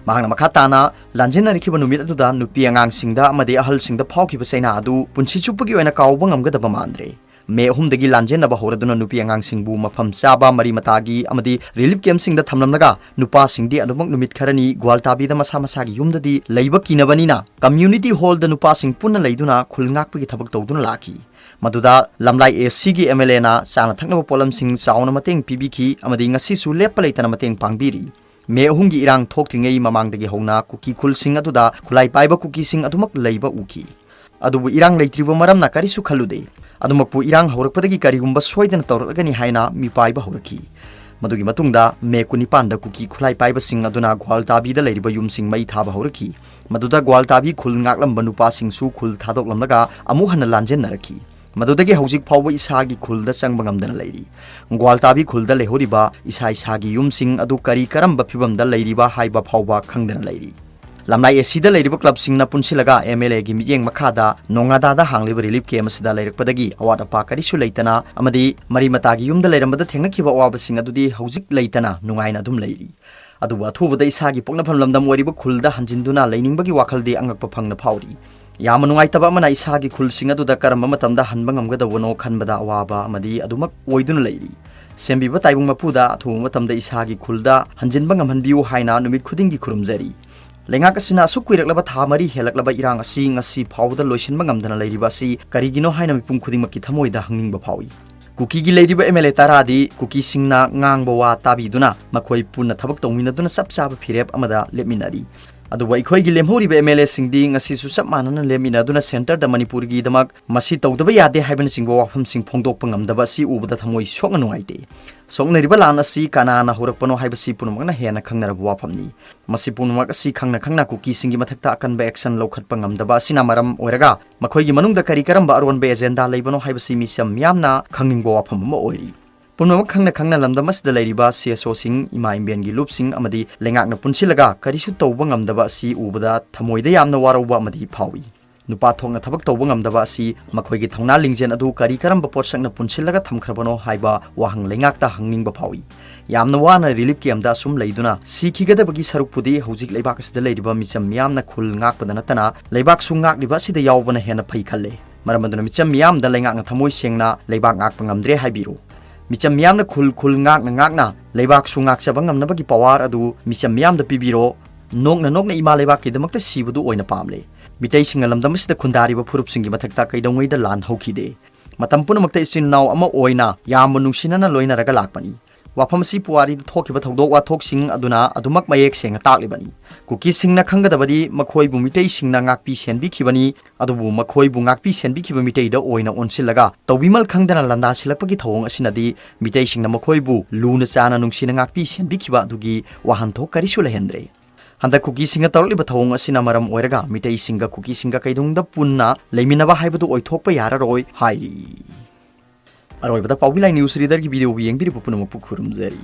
ꯃꯍꯥꯛꯅ ꯃꯈꯥ ꯇꯥꯅ ꯂꯥꯟꯖꯦꯟꯅꯔꯛꯈꯤꯕ ꯅꯨꯃꯤꯠ ꯑꯗꯨꯗ ꯅꯨꯄꯤ ꯑꯉꯥꯡꯁꯤꯡꯗ ꯑꯃꯗꯤ ꯑꯍꯜꯁꯤꯡꯗ ꯐꯥꯎꯈꯤꯕ ꯆꯩꯅꯥ ꯑꯗꯨ ꯄꯨꯟꯁꯤ ꯆꯨꯞꯄꯒꯤ ꯑꯣꯏꯅ ꯀꯥꯎꯕ ꯉꯝꯒꯗꯕ ꯃꯥꯟꯗ꯭ꯔꯦ꯫ ꯃꯦ ꯑꯍꯨꯝꯗꯒꯤ ꯂꯥꯟꯖꯦꯟꯅꯕ ꯍꯧꯔꯗꯨꯅ ꯅꯨꯄꯤ ꯑꯉꯥꯡꯁꯤꯡꯕꯨ ꯃꯐꯝ ꯆꯥꯕ ꯃꯔꯤ ꯃꯇꯥꯒꯤ ꯑꯃꯗꯤ ꯔꯤꯂꯤꯐ ꯀꯦꯝꯞꯁꯤꯡꯗ ꯊꯝꯂꯝꯂꯒ ꯅꯨꯄꯥꯁꯤꯡꯗꯤ ꯑꯗꯨꯃꯛ ꯅꯨꯃꯤꯠ ꯈꯔꯅꯤ ꯒ꯭ꯋꯥꯜꯇꯥꯕꯤꯗ ꯃꯁꯥ ꯃꯁꯥꯒꯤ ꯌꯨꯝꯗꯗꯤ ꯂꯩꯕ ꯀꯤꯅꯕꯅꯤꯅ ꯀꯝꯃ꯭ꯌꯨꯅꯤꯇꯤ ꯍꯣꯜꯗ ꯅꯨꯄꯥꯁꯤꯡ ꯄꯨꯟꯅ ꯂꯩꯗꯨꯅ ꯈꯨꯜ ꯉꯥꯛꯄꯒꯤ ꯊꯕꯛ ꯇꯧꯗꯨꯅ ꯂꯥꯛꯈꯤ꯫ ꯃꯗꯨꯗ ꯂꯝꯂꯥꯏ ꯑꯦ ꯁꯤꯒꯤ ꯑꯦꯝ ꯑꯦꯜ ꯑꯦꯅ ꯆꯥꯅ ꯊꯛꯅꯕ ꯄꯣꯠꯂꯝꯁꯤꯡ ꯆꯥꯎꯅ ꯃꯇꯦꯡ ꯄꯤꯕꯤꯈꯤ ꯑꯃꯗꯤ ꯉꯁꯤꯁꯨ ꯂꯦꯞꯄ ꯂꯩꯇꯅ ꯃꯇꯦꯡ ꯄꯥꯡꯕꯤꯔꯤ꯫ ꯃꯦ ꯑꯍꯨꯝꯒꯤ ꯏꯔꯥꯡ ꯊꯣꯛꯇ꯭ꯔꯤꯉꯩ ꯃꯃꯥꯡꯗꯒꯤ ꯍꯧꯅ ꯀꯨꯀꯤ ꯈꯨꯜꯁꯤꯡ ꯑꯗꯨꯗ ꯈꯨꯠꯂꯥꯏ ꯄꯥꯏꯕ ꯀꯨꯀꯤꯁꯤꯡ ꯑꯗꯨꯃꯛ ꯂꯩꯕ ꯎꯈꯤ꯫ ꯑꯗꯨꯕꯨ ꯏꯔꯥꯡ ꯂꯩꯇ꯭ꯔꯤꯕ ꯃꯔꯝꯅ ꯀꯔꯤꯁꯨ ꯈꯜꯂꯨꯗꯦ꯫ ꯑꯗꯨꯃꯛꯄꯨ ꯏꯔꯥꯡ ꯍꯧꯔꯛꯄꯗꯒꯤ ꯀꯔꯤꯒꯨꯝꯕ ꯁꯣꯏꯗꯅ ꯇꯧꯔꯛꯂꯒꯅꯤ ꯍꯥꯏꯅ ꯃꯤꯄꯥꯏꯕ ꯍꯧꯔꯛꯈꯤ꯫ ꯃꯗꯨꯒꯤ ꯃꯇꯨꯡꯗ ꯃꯦ ꯀꯨꯟꯅꯤꯄꯥꯟꯗ ꯀꯨꯀꯤ ꯈꯨꯠꯂꯥꯏ ꯄꯥꯏꯕꯁꯤꯡ ꯑꯗꯨꯅ ꯒ꯭ꯋꯥꯜꯇꯥꯕꯤꯗ ꯂꯩꯔꯤꯕ ꯌꯨꯝꯁꯤꯡ ꯃꯩ ꯊꯥꯕ ꯍꯧꯔꯛꯈꯤ꯫ ꯃꯗꯨꯗ ꯒ꯭ꯋꯥꯜꯇꯥꯕꯤ ꯈꯨꯜ ꯉꯥꯛꯂꯝꯕ ꯅꯨꯄꯥꯁꯤꯡꯁꯨ ꯈꯨꯜ ꯊꯥꯗꯣꯛꯂꯝꯂꯒ ꯑꯃꯨꯛ ꯍꯟꯅ ꯂꯥꯟꯖꯦꯟꯅꯔꯛꯈꯤ꯫ ꯃꯗꯨꯗꯒꯤ ꯍꯧꯖꯤꯛ ꯐꯥꯎꯕ ꯏꯁꯥꯒꯤ ꯈꯨꯜꯗ ꯆꯪꯕ ꯉꯝꯗꯅ ꯂꯩꯔꯤ꯫ ꯒ꯭ꯋꯥꯜꯇꯥꯕꯤ ꯈꯨꯜꯗ ꯂꯩꯍꯧꯔꯤꯕ ꯏꯁꯥ ꯏꯁꯥꯒꯤ ꯌꯨꯝꯁꯤꯡ ꯑꯗꯨ ꯀꯔꯤ ꯀꯔꯝꯕ ꯐꯤꯕꯝꯗ ꯂꯩꯔꯤꯕ ꯍꯥꯏꯕ ꯐꯥꯎꯕ ꯈꯪꯗꯅ ꯂꯩꯔꯤ꯫ ꯂꯝꯂꯥꯏ ꯑꯦ ꯁꯤꯗ ꯂꯩꯔꯤꯕ ꯀ꯭ꯂꯕꯁꯤꯡꯅ ꯄꯨꯟꯁꯤꯜꯂꯒ ꯑꯦꯝ ꯑꯦꯜ ꯑꯦꯒꯤ ꯃꯤꯠꯌꯦꯡ ꯃꯈꯥꯗ ꯅꯣꯡꯉꯥꯗꯥꯗ ꯍꯥꯡꯂꯤꯕ ꯔꯤꯂꯤꯐ ꯀꯦꯝꯞ ꯑꯁꯤꯗ ꯂꯩꯔꯛꯄꯗꯒꯤ ꯑꯋꯥꯠ ꯑꯄꯥ ꯀꯔꯤꯁꯨ ꯂꯩꯇꯅ ꯑꯃꯗꯤ ꯃꯔꯤ ꯃꯇꯥꯒꯤ ꯌꯨꯝꯗ ꯂꯩꯔꯝꯕꯗ ꯊꯦꯡꯅꯈꯤꯕ ꯑꯋꯥꯕꯁꯤꯡ ꯑꯗꯨꯗꯤ ꯍꯧꯖꯤꯛ ꯂꯩꯇꯅ ꯅꯨꯡꯉꯥꯏꯅ ꯑꯗꯨꯝ ꯂꯩꯔꯤ꯫ ꯑꯗꯨꯕꯨ ꯑꯊꯨꯕꯗ ꯏꯁꯥꯒꯤ ꯄꯣꯛꯅꯐꯝ ꯂꯝꯗꯝ ꯑꯣꯏꯔꯤꯕ ꯈꯨꯜꯗ ꯍꯟꯖꯤꯟꯗꯨꯅ ꯂꯩꯅꯤꯡꯕꯒꯤ ꯋꯥꯈꯜꯗꯤ ꯑꯉꯛꯄ ꯐꯪꯅ ꯐꯥꯎꯔꯤ꯫ ꯌꯥꯝꯅ ꯅꯨꯡꯉꯥꯏꯇꯕ ꯑꯃꯅ, ꯏꯁꯥꯒꯤ ꯈꯨꯜꯁꯤꯡ ꯑꯗꯨꯗ ꯀꯔꯝꯕ ꯃꯇꯝꯗ ꯍꯟꯕ ꯉꯝꯒꯗꯧꯕꯅꯣ ꯈꯟꯕꯗ ꯑꯋꯥꯕ ꯑꯃꯗꯤ ꯑꯗꯨꯃꯛ ꯑꯣꯏꯗꯨꯅ ꯂꯩꯔꯤ꯫ ꯁꯦꯝꯕꯤꯕ ꯇꯥꯏꯕꯪ ꯃꯄꯨꯗ ꯑꯊꯨꯕ ꯃꯇꯝꯗ ꯏꯁꯥꯒꯤ ꯈꯨꯜꯗ ꯍꯟꯖꯤꯟꯕ ꯉꯝꯍꯟꯕꯤꯌꯨ ꯍꯥꯏꯅ ꯅꯨꯃꯤꯠ ꯈꯨꯗꯤꯡꯒꯤ ꯈꯨꯔꯨꯝꯖꯔꯤ꯫ ꯂꯩꯉꯥꯛ ꯑꯁꯤꯅ ꯑꯁꯨꯛ ꯀꯨꯏꯔꯛꯂꯕ ꯊꯥ ꯃꯔꯤ ꯍꯦꯜꯂꯛꯂꯕ ꯏꯔꯥꯡ ꯑꯁꯤ ꯉꯁꯤ ꯐꯥꯎꯕꯗ ꯂꯣꯏꯁꯤꯟꯕ ꯉꯝꯗꯅ ꯂꯩꯔꯤꯕ ꯑꯁꯤ ꯀꯔꯤꯒꯤꯅꯣ ꯍꯥꯏꯅ ꯃꯤꯄꯨꯝ ꯈꯨꯗꯤꯡꯃꯛꯀꯤ ꯊꯃꯣꯏꯗ ꯍꯪꯅꯤꯡꯕ ꯐꯥꯎꯏ꯫ ꯀꯨꯀꯤꯒꯤ ꯂꯩꯔꯤꯕ ꯑꯦꯝ ꯑꯦꯜ ꯑꯦ ꯇꯔꯥꯗꯤ ꯀꯨꯀꯤꯁꯤꯡꯅ ꯉꯥꯡꯕ ꯋꯥ ꯇꯥꯕꯤꯗꯨꯅ ꯃꯈꯣꯏ ꯄꯨꯟꯅ ꯊꯕꯛ ꯇꯧꯃꯤꯟꯅꯗꯨꯅ ꯆꯞ ꯆꯥꯕ ꯐꯤꯔꯦꯞ ꯑꯃꯗ ꯂꯦꯞꯃꯤꯟꯅꯔꯤ꯫ ꯑꯗꯨꯕꯨ ꯑꯩꯈꯣꯏꯒꯤ ꯂꯦꯝꯍꯧꯔꯤꯕ ꯑꯦꯝ ꯑꯦꯜ ꯑꯦꯁꯤꯡꯗꯤ ꯉꯁꯤꯁꯨ ꯆꯞ ꯃꯥꯟꯅꯅ ꯂꯦꯞꯃꯤꯟꯅꯗꯨꯅ ꯁꯦꯟꯇꯔꯗ ꯃꯅꯤꯄꯨꯔꯒꯤꯗꯃꯛ ꯃꯁꯤ ꯇꯧꯗꯕ ꯌꯥꯗꯦ ꯍꯥꯏꯕꯅꯆꯤꯡꯕ ꯋꯥꯐꯝꯁꯤꯡ ꯐꯣꯡꯗꯣꯛꯄ ꯉꯝꯗꯕ ꯑꯁꯤ ꯎꯕꯗ ꯊꯃꯣꯏ ꯁꯣꯛꯅ ꯅꯨꯡꯉꯥꯏꯇꯦ꯫ ꯁꯣꯛꯅꯔꯤꯕ ꯂꯥꯟ ꯑꯁꯤ ꯀꯅꯥꯅ ꯍꯧꯔꯛꯄꯅꯣ ꯍꯥꯏꯕꯁꯤ ꯄꯨꯝꯅꯃꯛꯅ ꯍꯦꯟꯅ ꯈꯪꯅꯔꯕ ꯋꯥꯐꯝꯅꯤ꯫ ꯃꯁꯤ ꯄꯨꯝꯅꯃꯛ ꯑꯁꯤ ꯈꯪꯅ ꯈꯪꯅ ꯀꯨꯀꯤꯁꯤꯡꯒꯤ ꯃꯊꯛꯇ ꯑꯀꯟꯕ action ꯂꯧꯈꯠꯄ ꯉꯝꯗꯕ ꯑꯁꯤꯅ ꯃꯔꯝ ꯑꯣꯏꯔꯒ ꯃꯈꯣꯏꯒꯤ ꯃꯅꯨꯡꯗ ꯀꯔꯤ ꯀꯔꯝꯕ ꯑꯔꯣꯟꯕ agenda ꯂꯩꯕꯅꯣ ꯍꯥꯏꯕꯁꯤ ꯃꯤꯆꯝ ꯃꯤꯌꯥꯝꯅ ꯈꯪꯅꯤꯡꯕ ꯋꯥꯐꯝ ꯑꯃ ꯑꯣꯏꯔꯤ꯫ ꯄꯨꯝꯅꯃꯛ ꯈꯪꯅ ꯈꯪꯅ ꯂꯝꯗꯝ ꯑꯁꯤꯗ ꯂꯩꯔꯤꯕ C S Oꯁꯤꯡ, ꯏꯃꯥ ꯏꯕꯦꯟꯒꯤ ꯂꯨꯞꯁꯤꯡ ꯑꯃꯗꯤ ꯂꯩꯉꯥꯛꯅ ꯄꯨꯟꯁꯤꯜꯂꯒ ꯀꯔꯤꯁꯨ ꯇꯧꯕ ꯉꯝꯗꯕ ꯑꯁꯤ ꯎꯕꯗ ꯊꯃꯣꯏꯗ ꯌꯥꯝꯅ ꯋꯥꯔꯧꯕ ꯑꯃꯗꯤ ꯐꯥꯎꯏ꯫ ꯅꯨꯄꯥ ꯊꯣꯛꯅ ꯊꯕꯛ ꯇꯧꯕ ꯉꯝꯗꯕ ꯑꯁꯤ ꯃꯈꯣꯏꯒꯤ ꯊꯧꯅꯥ ꯂꯤꯡꯖꯦꯜ ꯑꯗꯨ ꯀꯔꯤ ꯀꯔꯝꯕ ꯄꯣꯠꯁꯛꯅ ꯄꯨꯟꯁꯤꯜꯂꯒ ꯊꯝꯈ꯭ꯔꯕꯅꯣ ꯍꯥꯏꯕ ꯋꯥꯍꯪ ꯂꯩꯉꯥꯛꯇ ꯍꯪꯅꯤꯡꯕ ꯐꯥꯎꯏ꯫ ꯌꯥꯝꯅ ꯋꯥꯅ relief campꯇ ꯑꯁꯨꯝ ꯂꯩꯗꯨꯅ ꯁꯤꯈꯤꯒꯗꯕꯒꯤ ꯁꯔꯨꯛꯄꯨꯗꯤ ꯍꯧꯖꯤꯛ ꯂꯩꯕꯥꯛ ꯑꯁꯤꯗ ꯂꯩꯔꯤꯕ ꯃꯤꯆꯝ ꯃꯤꯌꯥꯝꯅ ꯈꯨꯜ ꯉꯥꯛꯄꯗ ꯅꯠꯇꯅ ꯂꯩꯕꯥꯛꯁꯨ ꯉꯥꯛꯂꯤꯕ ꯑꯁꯤꯗ ꯌꯥꯎꯕꯅ ꯍꯦꯟꯅ ꯐꯩ ꯈꯜꯂꯦ꯫ ꯃꯔꯝ ꯑꯗꯨꯅ ꯃꯤꯆꯝ ꯃꯤꯌꯥꯝꯗ ꯂꯩꯉꯥꯛꯅ ꯊꯃꯣꯏ ꯁꯦꯡꯅ ꯂꯩꯕꯥꯛ ꯉꯥꯛꯄ ꯉꯝꯗ꯭ꯔꯦ ꯍꯥꯏꯕꯤꯔꯣ꯫ ꯃꯤꯆꯝ ꯃꯤꯌꯥꯝꯅ ꯈꯨꯜ ꯈꯨꯜ ꯉꯥꯛꯅ ꯉꯥꯛꯅ ꯂꯩꯕꯥꯛꯁꯨ ꯉꯥꯛꯆꯕ ꯉꯝꯅꯕꯒꯤ power ꯑꯗꯨ ꯃꯤꯆꯝ ꯃꯤꯌꯥꯝꯗ ꯄꯤꯕꯤꯔꯣ꯫ ꯅꯣꯛꯅ ꯅꯣꯛꯅ ꯏꯃꯥ ꯂꯩꯕꯥꯛꯀꯤꯗꯃꯛꯇ ꯁꯤꯕꯗꯨ ꯑꯣꯏꯅ ꯄꯥꯝꯂꯦ꯫ ꯃꯤꯇꯩꯁꯤꯡꯅ ꯂꯝꯗꯝ ꯑꯁꯤꯗ ꯈꯨꯟꯗꯥꯔꯤꯕ ꯐꯨꯔꯨꯞꯁꯤꯡꯒꯤ ꯃꯊꯛꯇ ꯀꯩꯗꯧꯉꯩꯗ ꯂꯥꯟ ꯍꯧꯈꯤꯗꯦ꯫ ꯃꯇꯝ ꯄꯨꯝꯅꯃꯛꯇ ꯏꯆꯤꯟ ꯏꯅꯥꯎ ꯑꯃ ꯑꯣꯏꯅ ꯌꯥꯝꯅ ꯅꯨꯡꯁꯤꯅꯅ ꯂꯣꯏꯅꯔꯒ ꯂꯥꯛꯄꯅꯤ꯫ ꯋꯥꯐꯝ ꯑꯁꯤ ꯄꯨꯋꯥꯔꯤꯗ ꯊꯣꯛꯈꯤꯕ ꯊꯧꯗꯣꯛ ꯋꯥꯊꯣꯛꯁꯤꯡ ꯑꯗꯨꯅ ꯑꯗꯨꯃꯛ ꯃꯌꯦꯛ ꯁꯦꯡꯅ ꯇꯥꯛꯂꯤꯕꯅꯤ꯫ ꯀꯨꯀꯤꯁꯤꯡꯅ ꯈꯪꯒꯗꯕꯗꯤ ꯃꯈꯣꯏꯕꯨ ꯃꯤꯇꯩꯁꯤꯡꯅ ꯉꯥꯛꯄꯤ ꯁꯦꯟꯕꯤꯈꯤꯕꯅꯤ, ꯑꯗꯨꯕꯨ ꯃꯈꯣꯏꯕꯨ ꯉꯥꯛꯄꯤ ꯁꯦꯟꯕꯤꯈꯤꯕ ꯃꯤꯇꯩꯗ ꯑꯣꯏꯅ ꯑꯣꯟꯁꯤꯜꯂꯒ ꯇꯧꯕꯤꯃꯜ ꯈꯪꯗꯅ ꯂꯥꯟꯗꯥꯁꯤꯜꯂꯛꯄꯒꯤ ꯊꯧꯑꯣꯡ ꯑꯁꯤꯅꯗꯤ ꯃꯤꯇꯩꯁꯤꯡꯅ ꯃꯈꯣꯏꯕꯨ ꯂꯨꯅ ꯆꯥꯅ ꯅꯨꯡꯁꯤꯅ ꯉꯥꯛꯄꯤ ꯁꯦꯟꯕꯤꯈꯤꯕ ꯑꯗꯨꯒꯤ ꯋꯥꯍꯟꯊꯣꯛ ꯀꯔꯤꯁꯨ ꯂꯩꯍꯟꯗ꯭ꯔꯦ꯫ ꯍꯟꯗꯛ ꯀꯨꯀꯤꯁꯤꯡꯅ ꯇꯧꯔꯛꯂꯤꯕ ꯊꯧꯑꯣꯡ ꯑꯁꯤꯅ ꯃꯔꯝ ꯑꯣꯏꯔꯒ ꯃꯤꯇꯩꯁꯤꯡꯒ ꯀꯨꯀꯤꯁꯤꯡꯒ ꯀꯩꯗꯧꯅꯨꯡꯗ ꯄꯨꯟꯅ ꯂꯩꯃꯤꯟꯅꯕ ꯍꯥꯏꯕꯗꯨ ꯑꯣꯏꯊꯣꯛꯄ ꯌꯥꯔꯔꯣꯏ ꯍꯥꯏꯔꯤ꯫ ꯑꯔꯣꯏꯕꯗ ꯄꯥꯎꯕꯤ ꯂꯥꯏ news readerꯒꯤ videoꯕꯨ ꯌꯦꯡꯕꯤꯔꯤꯕ ꯄꯨꯝꯅꯃꯛꯄꯨ ꯈꯨꯔꯨꯝꯖꯔꯤ꯫